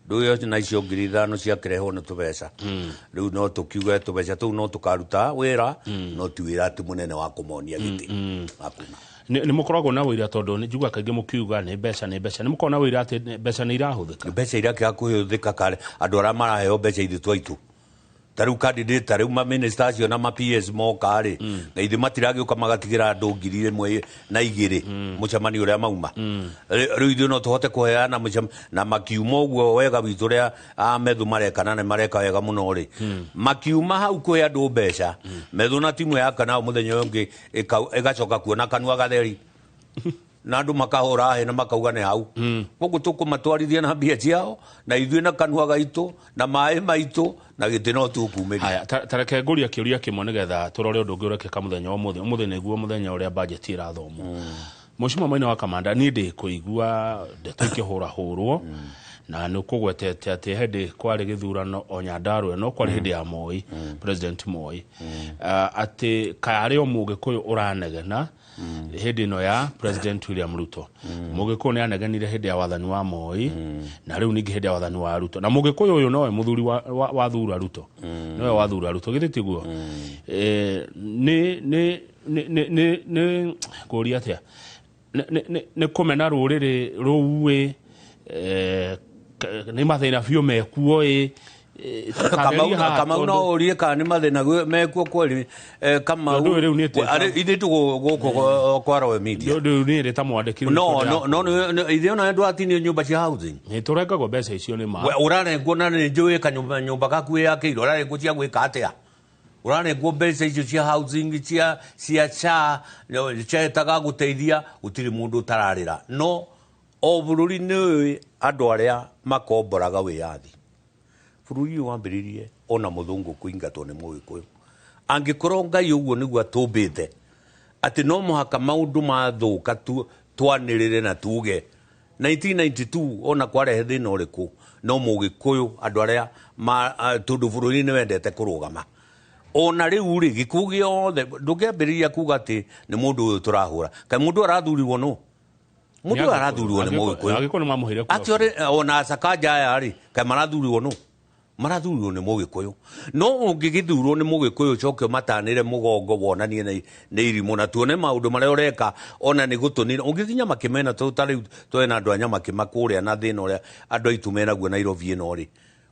ndũĩ na icio 5,000 ciakĩrehwo nĩ tũbeca. Rĩu no tũkiuge tũbeca tũu no tũkaruta wĩra, no ti wĩra atĩ mũnene wa kũmonia gĩtĩ. Nĩ mũkoragwo na wĩra, tondũ nĩ njiguaga kaingĩ mũkiuga nĩ mbeca, nĩ mbeca. Nĩ mũkoragwo na wĩra atĩ mbeca nĩ irahũthĩka? Mbeca irakĩaga kũhũthĩka kare andũ arĩa maraheo mbeca ithuĩ twaitũ. Ta rĩu candidate, ta rĩu ma-minister acio na ma-PS moka rĩ, na ithuĩ matiragĩũka magatigĩra andũ 1,000 na 2 mũcemanio ũrĩa mauma. Rĩu ithuĩ no tũhote kũheana na makiuma ũguo wega witũ ũrĩa Methu mareka, na nĩ mareka wega mũno rĩ, makiuma hau kũhe andũ mbeca, Methu na timu ya Kanao mũthenya ũyũ ũngĩ ĩgacoka kuona kanua gatheri, na andũ makahũra hĩ na makauga nĩ hau. Koguo tũkũmatwarithia na mbia ciao, na ithuĩ na kanua gaitũ na maĩ maitũ na gĩtĩ no tũkumĩria. Haya, ta reke ngũrie kĩũria kĩmwe nĩgetha tũrore ũndũ ũngĩ ũrekĩka mũthenya wa ũmũthĩ. Ũmũthĩ nĩguo mũthenya ũrĩa budget ĩrathomwo. Mheshimiwa Maina wa Kamanda, niĩ ndĩkũigua ndeto ikĩhũrahũrwo, na nĩ ũkũgwetete atĩ hĩndĩ kwarĩ gĩthurano o Nyandarua ĩno, kwarĩ hĩndĩ ya Moi, President Moi, atĩ karĩ o Mũgĩkũyũ ũranegena hĩndĩ ĩno ya President William Ruto. Mũgĩkũyũ nĩ anegenire hĩndĩ ya wathani wa Moi, na rĩu ningĩ hĩndĩ ya wathani wa Ruto. Na Mũgĩkũyũ ũyũ nowe mũthuri wa thura Ruto. Nowe wathura Ruto, githĩ tiguo? Nĩ kũria atĩa? Nĩ kũmena rũrĩrĩ rũu ĩ, nĩ mathĩna biũ mekuo ĩ. Kamau no ũrie kana nĩ mathĩna mekuo kweli. Kamau ithuĩ tũgũkũ kwa Royal Media. Rĩu niĩ ndĩ ta mwandĩki. No no ithuĩ ona andũ atinio nyũmba cia housing. Nĩ tũrengagwo mbeca icio nĩ ma. Ũrarengwo na nĩ njũĩ kanyũmba gaku wĩyakĩire, ũrarengwo cia gwĩka atĩa? Ũrarengwo mbeca icio cia housing cia SHA cietaga gũteithia, gũtirĩ mũndũ ũtararĩra. No o bũrũri nĩ ũĩ andũ arĩa makomboraga wĩyathi. Bũrũri ũyũ wambĩrĩirie ona mũthũngũ kũingatwo nĩ Mũgĩkũyũ. Angĩkorwo Ngai ũguo nĩguo atũmbĩte, atĩ no mũhaka maũndũ mathũka twanĩrĩre na tuge 1992 ona kwarehe thĩna ũrĩkũ, no Mũgĩkũyũ andũ arĩa tondũ bũrũri nĩ wendete kũrũgama. Ona rĩu rĩ, gĩkuũ gĩothe ndũngĩambĩrĩria kuga atĩ nĩ mũndũ ũyũ tũrahũra. Kaĩ mũndũ arathurirwo nũ? Mũndũ arathurirwo nĩ Mũgĩkũyũ. Angĩkorwo nĩ mamũheire kura. Actually ona Sakaja aya rĩ, kaĩ marathurirwo nũ? Marathurirwo nĩ Mũgĩkũyũ. No ũngĩgĩthurwo nĩ Mũgĩkũyũ ũcoke ũmatanĩre mũgongo wonanie nĩ irimũ, na tuone maũndũ marĩa ũreka ona nĩ gũtũnina. Ũngĩthiĩ Nyamakĩma ĩno, ta rĩu twĩna andũ a Nyamakĩma kũrĩa na thĩna ũrĩa andũ aitũ menaguo Nairobi ĩno rĩ,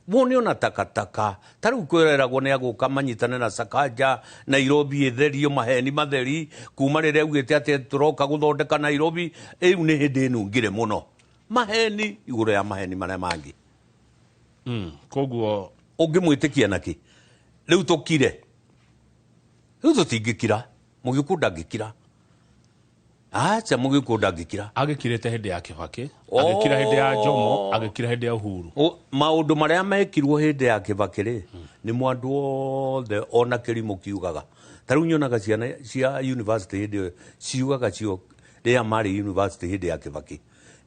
wone ona takataka. Ta rĩu kwĩreragwo nĩ agũka manyitane na Sakaja, Nairobi ĩtherio maheni matheri, kuma rĩrĩa augĩte atĩ tũroka gũthondeka Nairobi, ĩu nĩ hĩndĩ ĩnungire mũno. Maheni igũrũ ya maheni marĩa mangĩ. Koguo ũngĩmwĩtĩkia nakĩ? Rĩu tũkire. Rĩu tũtingĩkira. Mũgĩkũyũ ndangĩkira. Acha Mũgĩkũyũ ndangĩkira. Agĩkirĩte hĩndĩ ya Kibaki, agĩkira hĩndĩ ya Jomo, agĩkira hĩndĩ ya Uhuru. Maũndũ marĩa mekirwo hĩndĩ ya Kibaki rĩ, nĩ mo andũ othe ona kĩrimũ kiugaga. Ta rĩu nyonaga ciana cia university hĩndĩ ĩyo ciugaga cio rĩrĩa marĩ university hĩndĩ ya Kibaki,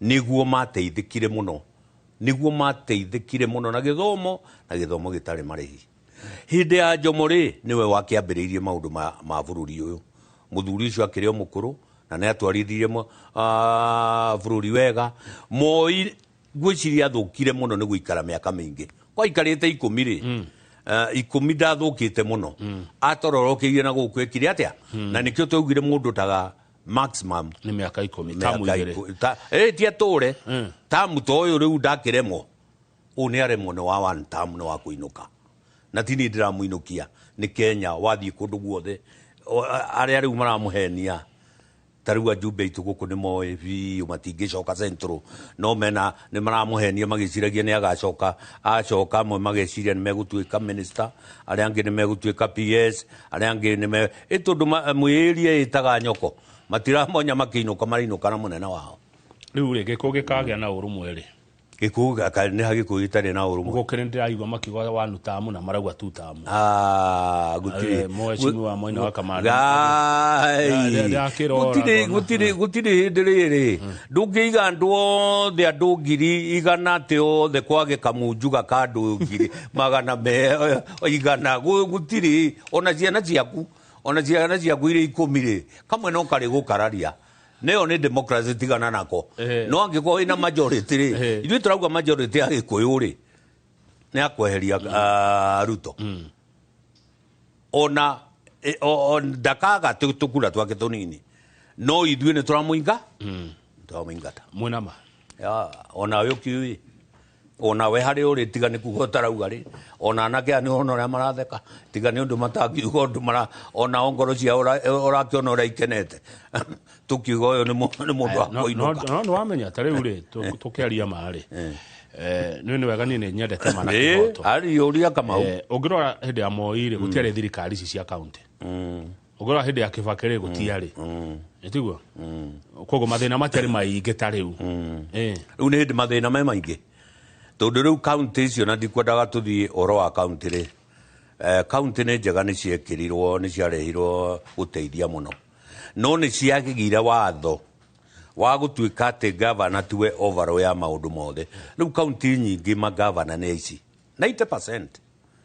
nĩguo mateithĩkire mũno. Nĩguo mateithĩkire mũno na gĩthomo, na gĩthomo gĩtarĩ marĩhi. Hĩndĩ ya Jomo rĩ, nĩwe wakĩambĩrĩirie maũndũ ma bũrũri ũyũ. Mũthuri ũcio akĩrĩ o mũkũrũ, na nĩ atwarithirie bũrũri wega. Moi ngwĩciria athũkire mũno nĩ gũikara mĩaka mĩingĩ. Kwaikarĩte 10 rĩ, 10 ndathũkĩte mũno, atororokeirie na gũkũ ekire atĩa, na nĩkĩo twaugire mũndũ taga maximum nĩ mĩaka 10, tamu mĩaka 2. Ti atũre tamu ta ũyũ rĩu ndakĩremwo, ũyũ nĩ aremwo nĩ wa one term, nĩ wa kũinũka, na ti niĩ ndĩramũinũkia, nĩ Kenya wathiĩ kũndũ guothe. Arĩa rĩu maramũhenia ta rĩu ajumbe aitũ gũkũ nĩ moĩ biũ matingĩcoka Central, no mena nĩ maramũhenia magĩciragia nĩ agacoka. Acoka amwe mageciria nĩ megũtuĩka minister, arĩa angĩ nĩ megũtuĩka PS, arĩa angĩ nĩ me ĩ tondũ mwĩĩrie ĩtaga nyoko, matiramonya makĩinũka, marainũka na mũnene wao. Rĩu rĩ, gĩkũ gĩkagĩa na ũrũmwe rĩ? Gĩkũyũ nĩ ha gĩkũyũ gĩtarĩ na ũrũmwe? Gũkĩrĩ ndĩraigua makiuga wanu tamu na marauga tu tamu. Ah, gũtirĩ. Mheshimiwa Mwena wa Kamande. Gai. Ndakĩrora Gũtirĩ ngona. gũtirĩ hĩndĩ rĩrĩ ndũngĩiga andũ othe, andũ 100,000 atĩ othe kwage kamunju gaka andũ 100,200. Gũtirĩ, ona ciana ciaku, ona ciana ciaku irĩ 10 rĩ, kamwe no karĩ gũkararia. Nĩyo nĩ democracy, tigana nako. No angĩkorwo wĩna majority rĩ, ithuĩ tũrauga majority ya Gĩkũyũ rĩ, nĩ akweheria Ruto, ona ndakaga tũkura twake tũnini, no ithuĩ nĩ tũramũinga, tũramũingata. Mwĩna ma? Ya, onawe ũkiũĩ, onawe harĩ ũrĩ, tiga nĩ kuga ũtarauga rĩ, ona anake aya nĩ ũrona ũrĩa maratheka, tiga nĩ ũndũ matangiuga ũndũ mara, onao ngoro ciao ũrakĩona ũrĩa ikenete tũkiuga ũyũ nĩ mũndũ wa kũinũka. No nĩ wamenya ta rĩu rĩ, tũkĩaria ma rĩ, nĩ wega, niĩ nĩ nyendete ma na kĩhoto. Ari ũria Kamau. Ũngĩrora hĩndĩ ya Moi rĩ, gũtiarĩ thirikari ici cia kaunti. Ũngĩrora hĩndĩ ya Kibaki rĩ, gũtiarĩ. Ĩtiguo koguo mathĩna matiarĩ maingĩ ta rĩu. Rĩu nĩ hĩndĩ mathĩna me maingĩ, tondũ rĩu kaunti icio, na ndikwendaga tũthiĩ ũhoro wa kaunti rĩ, kaunti nĩ njega, nĩ ciekĩrirwo, nĩ ciarehirwo gũteithia mũno, no nĩ ciagire watho wa gũtuĩka atĩ gavana tiwe overall ya maũndũ mothe. Rĩu kaunti nyingĩ magavana nĩ aici 90%,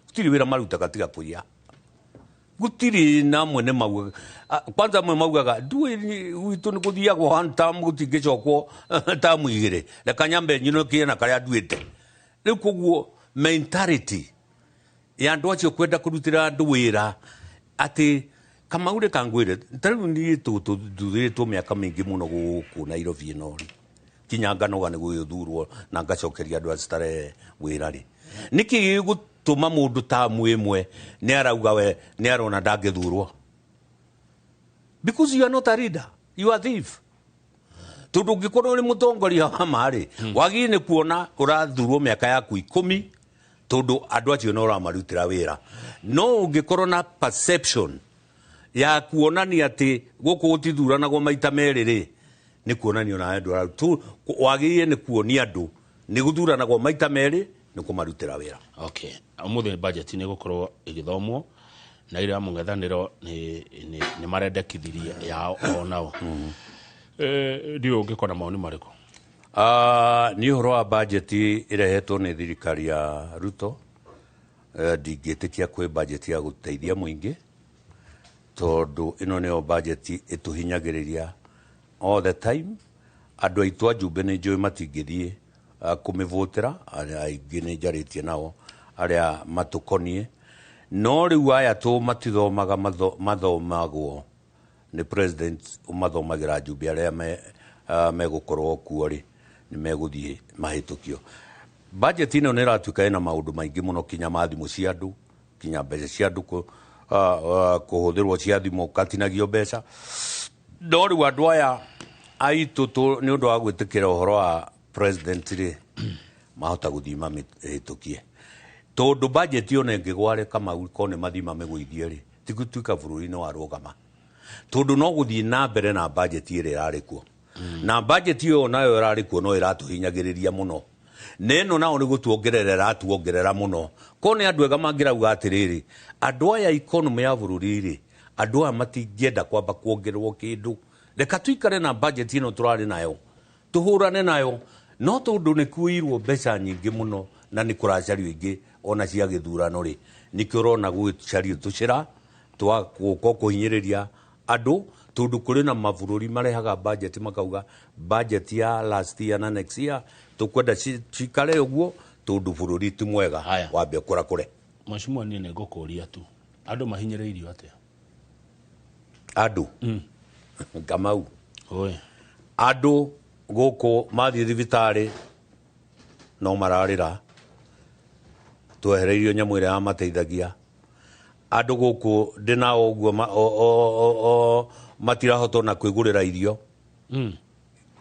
gũtirĩ wĩra marutaga tiga kũiya, gũtirĩ. Na amwe nĩ maugaga, kwanza amwe maugaga nduĩ gwitũ nĩ gũthiagwo one term, gũtingĩcokwo tamu 2, reka nyambe nyinũkie na karĩa nduĩte rĩu. Koguo mentality ya andũ acio kwenda kũrutĩra andũ wĩra atĩ Kamau rĩ, kangwĩre ta rĩu niĩ tũthuthĩtwo mĩaka mĩingĩ mũno gũkũ Nairobi ĩno rĩ, kinya nganoga nĩ gũgĩthurwo na ngacokeria andũ a Starehe wĩra rĩ, nĩkĩ gĩgũtũma mũndũ tamu ĩmwe nĩ arauga we nĩ arona ndangĩthurwo? Because you are not a leader, you are thief. Tondũ ũngĩkorwo ũrĩ mũtongoria wa ma rĩ, wagĩrĩire nĩ kuona ũrathurwo mĩaka yaku 10, tondũ andũ acio nĩ ũramarutĩra wĩra. No ũngĩkorwo na perception ya kuonania atĩ gũkũ gũtithuranagwo maita merĩ rĩ, nĩ kuonania onawe wagĩrĩire nĩ kuonia andũ nĩ gũthuranagwo maita merĩ, nĩ kũmarutĩra wĩra. Okay, ũmũthĩ budget nĩ ĩgũkorwo ĩgĩthomwo na ira mũng'ethanĩro nĩ marendekithirie yao o nao. Ndiũĩ ũngĩkorwo na maoni marĩkũ? Nĩ ũhoro wa budget ĩrehetwo nĩ thirikari ya Ruto, ndingĩtĩkia kwĩ budget ya gũteithia mũingĩ, tondũ ĩno nĩyo budget ĩtũhinyagĩrĩria all the time. Andũ aitũ a Njumbe nĩ njũĩ matingĩthiĩ kũmĩvũtĩra, arĩa aingĩ nĩ njarĩtie nao arĩa matũkoniĩ, no rĩu aya tũ matithomaga, mathomagwo nĩ president, ũmathomagĩra njumbe arĩa megũkorwo kuo rĩ, nĩ megũthiĩ mahĩtũkio. Budget ĩno nĩ ĩratuĩka ĩna maũndũ maingĩ mũno, kinya ma thimũ cia andũ, kinya mbeca cia andũ kũhũthĩrwo cia thimũ, katinagio mbeca. No rĩu andũ aya aitũ nĩ ũndũ wa gwĩtĩkĩra ũhoro wa president rĩ, mahota gũthiĩ mamĩhĩtũkie, tondũ budget ona ĩngĩgware, Kamau, ko nĩ mathiĩ mamĩgũithie rĩ, ti gũtuĩka bũrũri nĩ warũgama, tondũ no gũthiĩ na mbere na budget ĩrĩa ĩrarĩ kuo, na budget ĩyo nayo ĩrarĩ kuo no ĩratũhinyagĩrĩria mũno, na ĩno nao nĩ gũtuongerera ĩratuongerera mũno. Ko nĩ andũ ega mangĩrauga atĩrĩrĩ, andũ aya economy ya bũrũri rĩ, andũ aya matingĩenda kwamba kuongererwo kĩndũ, reka tuikare na budget ĩno tũrarĩ nayo, tũhũrane nayo. No tondũ nĩ kuĩirwo mbeca nyingĩ mũno na nĩ kũracario ingĩ ona cia gĩthurano rĩ, nĩkĩo ũrona gũgĩcario tũcĩra twa gũka kũhinyĩrĩria andũ, tondũ kũrĩ na mabũrũri marehaga budget makauga budget ya last year na next year tũkwenda cikare ũguo, tondũ bũrũri ti mwega, wambe ũkũrakũre. Mheshimiwa, niĩ nĩ ngũkũria tu, andũ mahinyĩrĩirio atĩa? Andũ Kamau, Oi. Andũ gũkũ mathiĩ thibitarĩ no mararĩra, twehereirio nyamũ ĩrĩa yamateithagia. Andũ gũkũ ndĩnao ũguo matirahota ona kwĩgũrĩra irio.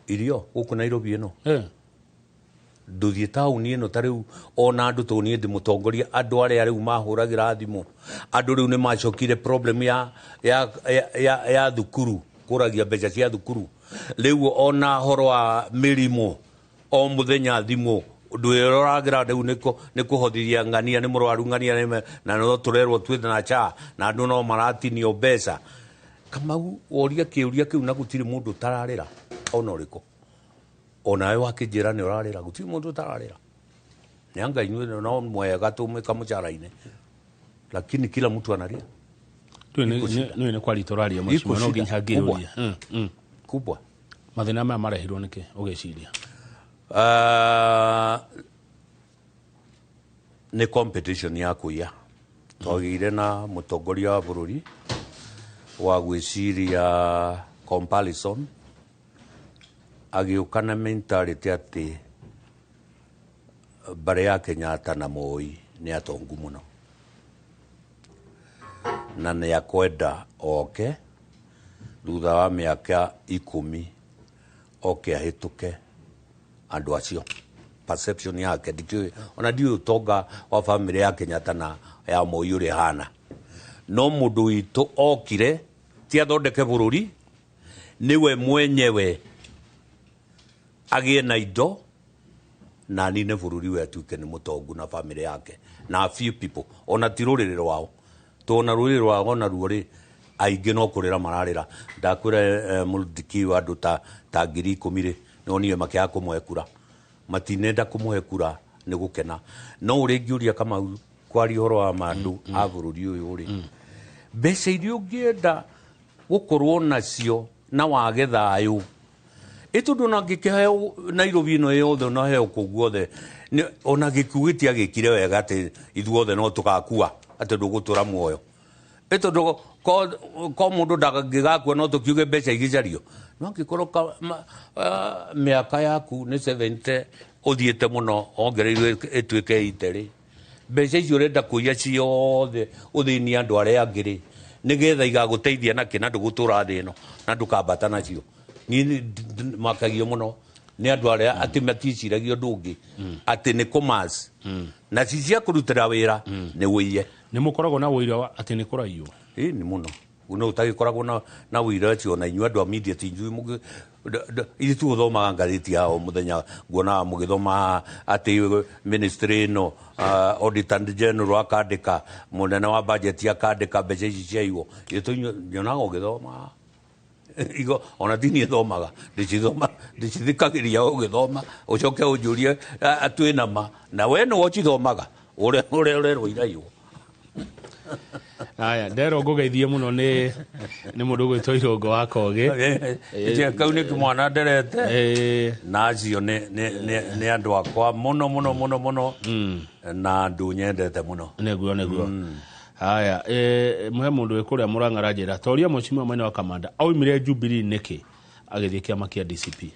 Irio gũkũ Nairobi ĩno. Ndũthiĩ taũni ĩno ta rĩu ona andũ tondũ niĩ ndĩ mũtongoria, andũ arĩa rĩu mahũragĩra thimũ, andũ rĩu nĩ macokire problem ya thukuru, kũragia mbeca cia thukuru. Rĩu ona horo wa mĩrimũ o mũthenya thimũ ndwĩroragĩra rĩu nĩ kũhotithia ng'ania nĩ mũrwaru ng'ania na no tũrerwo twĩ na cha na andũ no maratinio mbeca. Kamau, woria kĩũria kĩu na gũtirĩ mũndũ ũtararĩra ona ũrĩkũ. Onawe wakĩnjĩra nĩ ũrarĩra, gũtirĩ mũndũ ũtararĩra. Nĩ anga inyuĩ no mwega tũmĩka mũcara-inĩ, lakini kila mtu analia. Nĩ nĩ kwaria tũraria, mheshimiwa, no Iko nginya shida ngĩũrie. Kubwa. Mathĩna maya marehirwo nĩkĩ ũgĩciria? Nĩ competition ya kũiya. Twagĩire na mũtongoria wa bũrũri wa gwĩciria comparison, agĩũka na mentality atĩ mbarĩ ya Kenyatta na Moi nĩ atongu mũno na nĩ akwenda oke thutha wa mĩaka 10 oke ahĩtũke andũ acio. Perception yake ndikĩũĩ, ona ndiũĩ ũtonga wa bamĩrĩ ya Kenyatta na ya Moi ũrĩa ĩhana, no mũndũ witũ okire ti athondeke bũrũri, nĩwe mwenyewe agĩe na indo na anine bũrũri we atuĩke nĩ mũtongu na bamĩrĩ yake na a few people, ona ti rũrĩrĩ rwao, tondũ ona rũrĩrĩ rwao ona ruo rĩ aingĩ no kũrĩra mararĩra. Ndakwĩra mũndiki wa andũ ta 10,000 rĩ nonire makĩaga kũmũhe kura, matinenda kũmũhe kura nĩ gũkena. No ũrĩa ingĩũria Kamau kwaria ũhoro wa mandũ a bũrũri ũyũ rĩ, mbeca iria ũngĩenda gũkorwo nacio na wage thayũ, ĩ tondũ ona ngĩkĩheo Nairobi ĩno yothe, ona heo kũu guothe, ona gĩkuũ gĩtiagĩkire wega atĩ ithuothe no tũgakua, atĩ ndũgũtũra muoyo. Ĩ tondũ ko mũndũ ndangĩgakua no tũkiuge mbeca igĩcario, no angĩkorwo mĩaka yaku nĩ 70 ũthiĩte mũno ongereirwo ĩtuĩke 80 rĩ, mbeca icio ũrenda kũiya ciothe ũthĩnie andũ arĩa angĩ rĩ, nĩgetha igagũteithia nakĩ na ndũgũtũra thĩ ĩno na ndũkambata nacio. Niĩ makagio mũno nĩ andũ arĩa atĩ maticiragia ũndũ ũngĩ atĩ nĩ commerce na ci cia kũrutĩra wĩra nĩ ũiye. Nĩ mũkoragwo na ũira wa atĩ nĩ kũraiywo? Ĩ nĩ mũno. No ũtagĩkoragwo na ũira ũcio, ona inyuĩ andũ a media ti inyuĩ ithuĩ tũgũthomaga ngathĩti ya o mũthenya, nguonaga mũgĩthoma atĩ ministry ĩno, auditor general akandĩka, mũnene wa budget akandĩka mbeca ici ciaiywo. Ithuĩ nyonaga ũgĩthoma igo, ona ti niĩ thomaga, ndĩcithikagĩria ũgĩthoma, ũcoke ũnjũrie twĩ na ma, na we nĩwe ũcithomaga ũrĩa ũrerwo iraiywo. Aya, nderwo ngũgeithie mũno nĩ mũndũ ũgwĩtwo Irũngũ wa Kogĩ. Kau nĩ kĩmwana nderete. Na acio nĩ andũ akwa mũno mũno mũno mũno, na andũ nyendete mũno. Nĩguo, nĩguo. Haya, mũhe mũndũ wĩ kũrĩa Mũrang'a aranjĩra, toria mheshimiwa mwena wa Kamanda aumire Jubilee nĩkĩ agĩthiĩ kĩama kĩa DCP?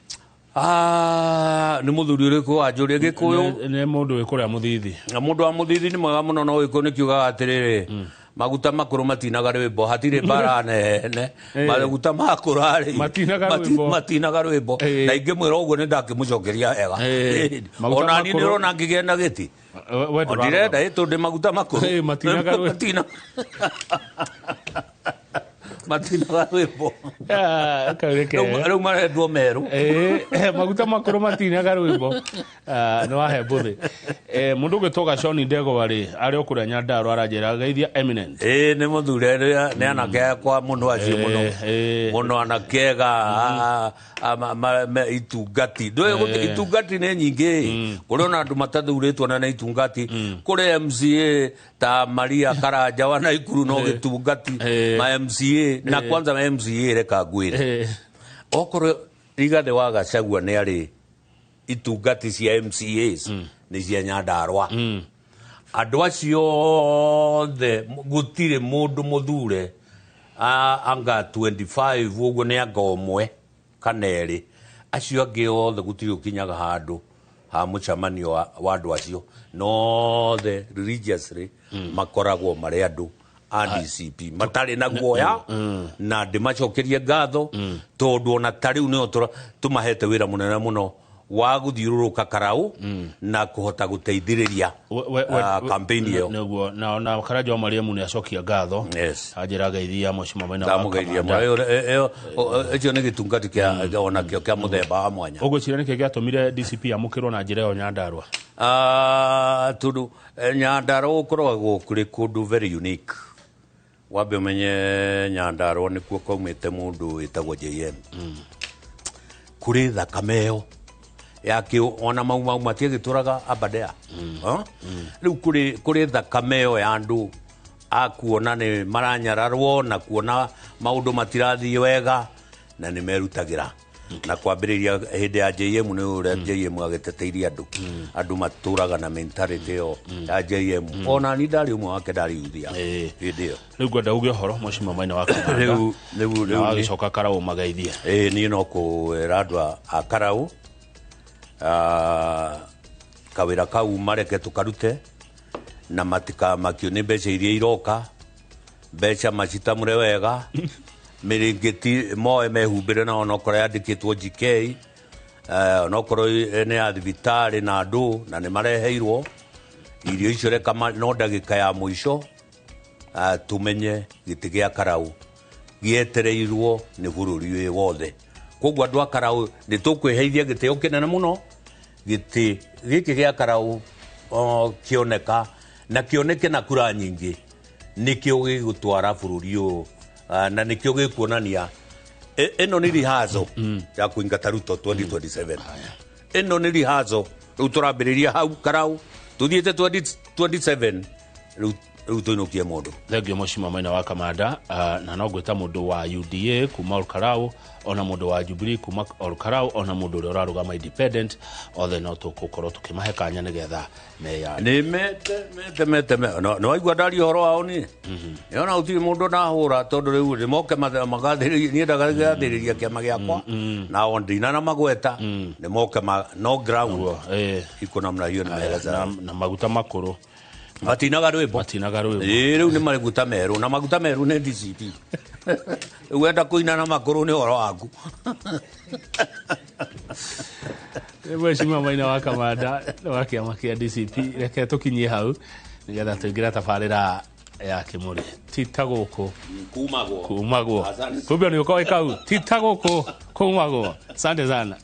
Nĩ mũthuri ũrĩkũ wanjũria Gĩkũyũ? Nĩ mũndũ wĩ kũrĩa Mũthithi. Na mũndũ wa Mũthithi nĩ mwega mũno, no Gĩkũyũ nĩ kiugaga atĩrĩrĩ, maguta makũrũ matinaga rwĩmbo, hatirĩ mbara nene. Maguta makũrũ rĩ, Matinaga rwĩmbo. matinaga rwĩmbo. Na ingĩmwĩra ũguo nĩ ndakĩmũcokeria wega. Maguta Ona niĩ makũrũ. ndĩrona ngĩgĩa na gĩti. We ndũrarora. Ndirenda, tondũ maguta makũrũ. Matinaga rwĩmbo. Matinaga rwĩmbo. Kaureke. Rĩu marendwo merũ. Maguta makũrũ matinaga rwĩmbo. Nĩ wahe mbũthĩ. Mũndũ ũgwĩtwo Gaconi Ndegwa rĩ, arĩ o kũrĩa Nyandarua aranjĩra geithia Eminent. Nĩ mũthuri, nĩ anake akwa mũno acio mũno. Mũno anake ega, itungati. Ndũĩ itungati nĩ nyingĩ. Kũrĩ ona andũ matathurĩtwo na nĩ itungati. Kũrĩ MCA ta Maria Karanja wa Naikuru no gĩtungati. Ma MCA, na kwanza ma MCA reka ngwĩre. Okorwo Rigathĩ wa Gachagua nĩ arĩ itungati cia MCAs, nĩ cia Nyandarua. Andũ acio othe gũtirĩ mũndũ mũthure anga 25 ũguo nĩ anga ũmwe kana erĩ. Acio angĩ othe gũtirĩ ũkinyaga handũ ha mũcemanio wa andũ acio nothe religiously makoragwo marĩ andũ a DCP matarĩ na guoya na ndĩmacokerie ngatho tondũ ona ta rĩu nĩo tũmahete wĩra mũnene mũno wa gũthiũrũrũka Karau na kũhota gũteithĩrĩria campaign ĩyo. Nĩguo na Karanja wa Mariamu nĩ acokia ngatho. Anjĩra geithia mheshimiwa Maina wa Ndamũgeithia mũno. Ĩcio nĩ gĩtungati kĩa onakĩo kĩa mũthemba wa mwanya. Ũgwĩciria nĩkĩ gĩatũmire DCP amũkĩrwo na njĩra ĩyo Nyandarua? Tondũ Nyandarua gũkoragwo kũrĩ kũndũ very unique. Wambe ũmenye Nyandarua nĩkuo kwaumĩte mũndũ wĩtagwo JM. Kũrĩ thakame ĩyo yake ona mau mau matiagĩtũraga Aberdare. Rĩu kũrĩ thakame ĩyo ya andũ a kuona nĩ maranyararwo na kuona maũndũ matirathiĩ wega na nĩ merutagĩra. Na kwambĩrĩria hĩndĩ ya JM nĩ ũrĩa JM agĩteteirie andũ. Andũ matũraga na mentality ĩyo ya JM. Ona ni ndarĩ ũmwe wake ndarĩ yuthia hĩndĩ ĩyo. Rĩu ngwenda uge ũhoro mheshimiwa Maina wa Kamanda. Rĩu wagĩcoka Karau mageithie. Niĩ no kwĩra andũ a Karau kawĩra kau mareke tũkarute na matikamakio nĩ mbeca iria iroka. Mbeca macitamũre wega mĩrĩngĩti moe mehumbĩre na onokorwo yandĩkĩtwo GK onokorwo nĩ ya thibitarĩ na andũ na nĩ mareheirwo irio icio reka no ndagĩka ya mũico tũmenye gĩtĩ gĩa Karau gĩetereirwo nĩ bũrũri wĩ wothe. Koguo andũ a Karau nĩ tũkwĩheithia gĩtĩo kĩnene mũno. Gĩtĩ gĩkĩ gĩa Karau kĩoneka na kĩoneke na kura nyingĩ nĩkĩo gĩgũtwara bũrũri ũyũ na nĩkĩo gĩkuonania ĩno nĩ rehearsal ya kũingata Ruto 2027. Ĩno nĩ rehearsal rĩu tũrambĩrĩria hau Karau tũthiĩte 2027 rĩu tũinũkie mũndũ. Thengio mheshimiwa Maina wa Kamanda. Na no ngwĩta mũndũ wa UDA kuma Olkarau ona mũndũ wa Jubilee kuma Olkarau ona mũndũ ũrĩa ũrarũgama independent othe no tũgũkorwo tũkĩmahe kanya nĩgetha meya. Nĩ mete mete nĩ waigua ndaria ũhoro wao niĩ. Nĩona gũtirĩ mũndũ ndahũra tondũ rĩu nĩ moke magathĩrĩria niĩ ndagathĩrĩria kĩama gĩakwa nao ndina na magweta nĩ moke no ground iko namna hiyo nĩ mega na maguta makũrũ matinaga rwĩmbo. Rĩu nĩ maguta merũ na maguta merũ nĩ DCP. Rĩu wenda kũina na makũrũ nĩ ũhoro waku. Mheshimiwa Maina wa Kamanda wa kĩama kĩa DCP, reke tũkinyie hau nĩgetha tũingĩre tabarĩra ya Kĩmũrĩ. Ti ta gũkũ kumagwo. Kumbe nĩ ũkoĩ kau ti ta gũkũ kumagwo. Asante sana.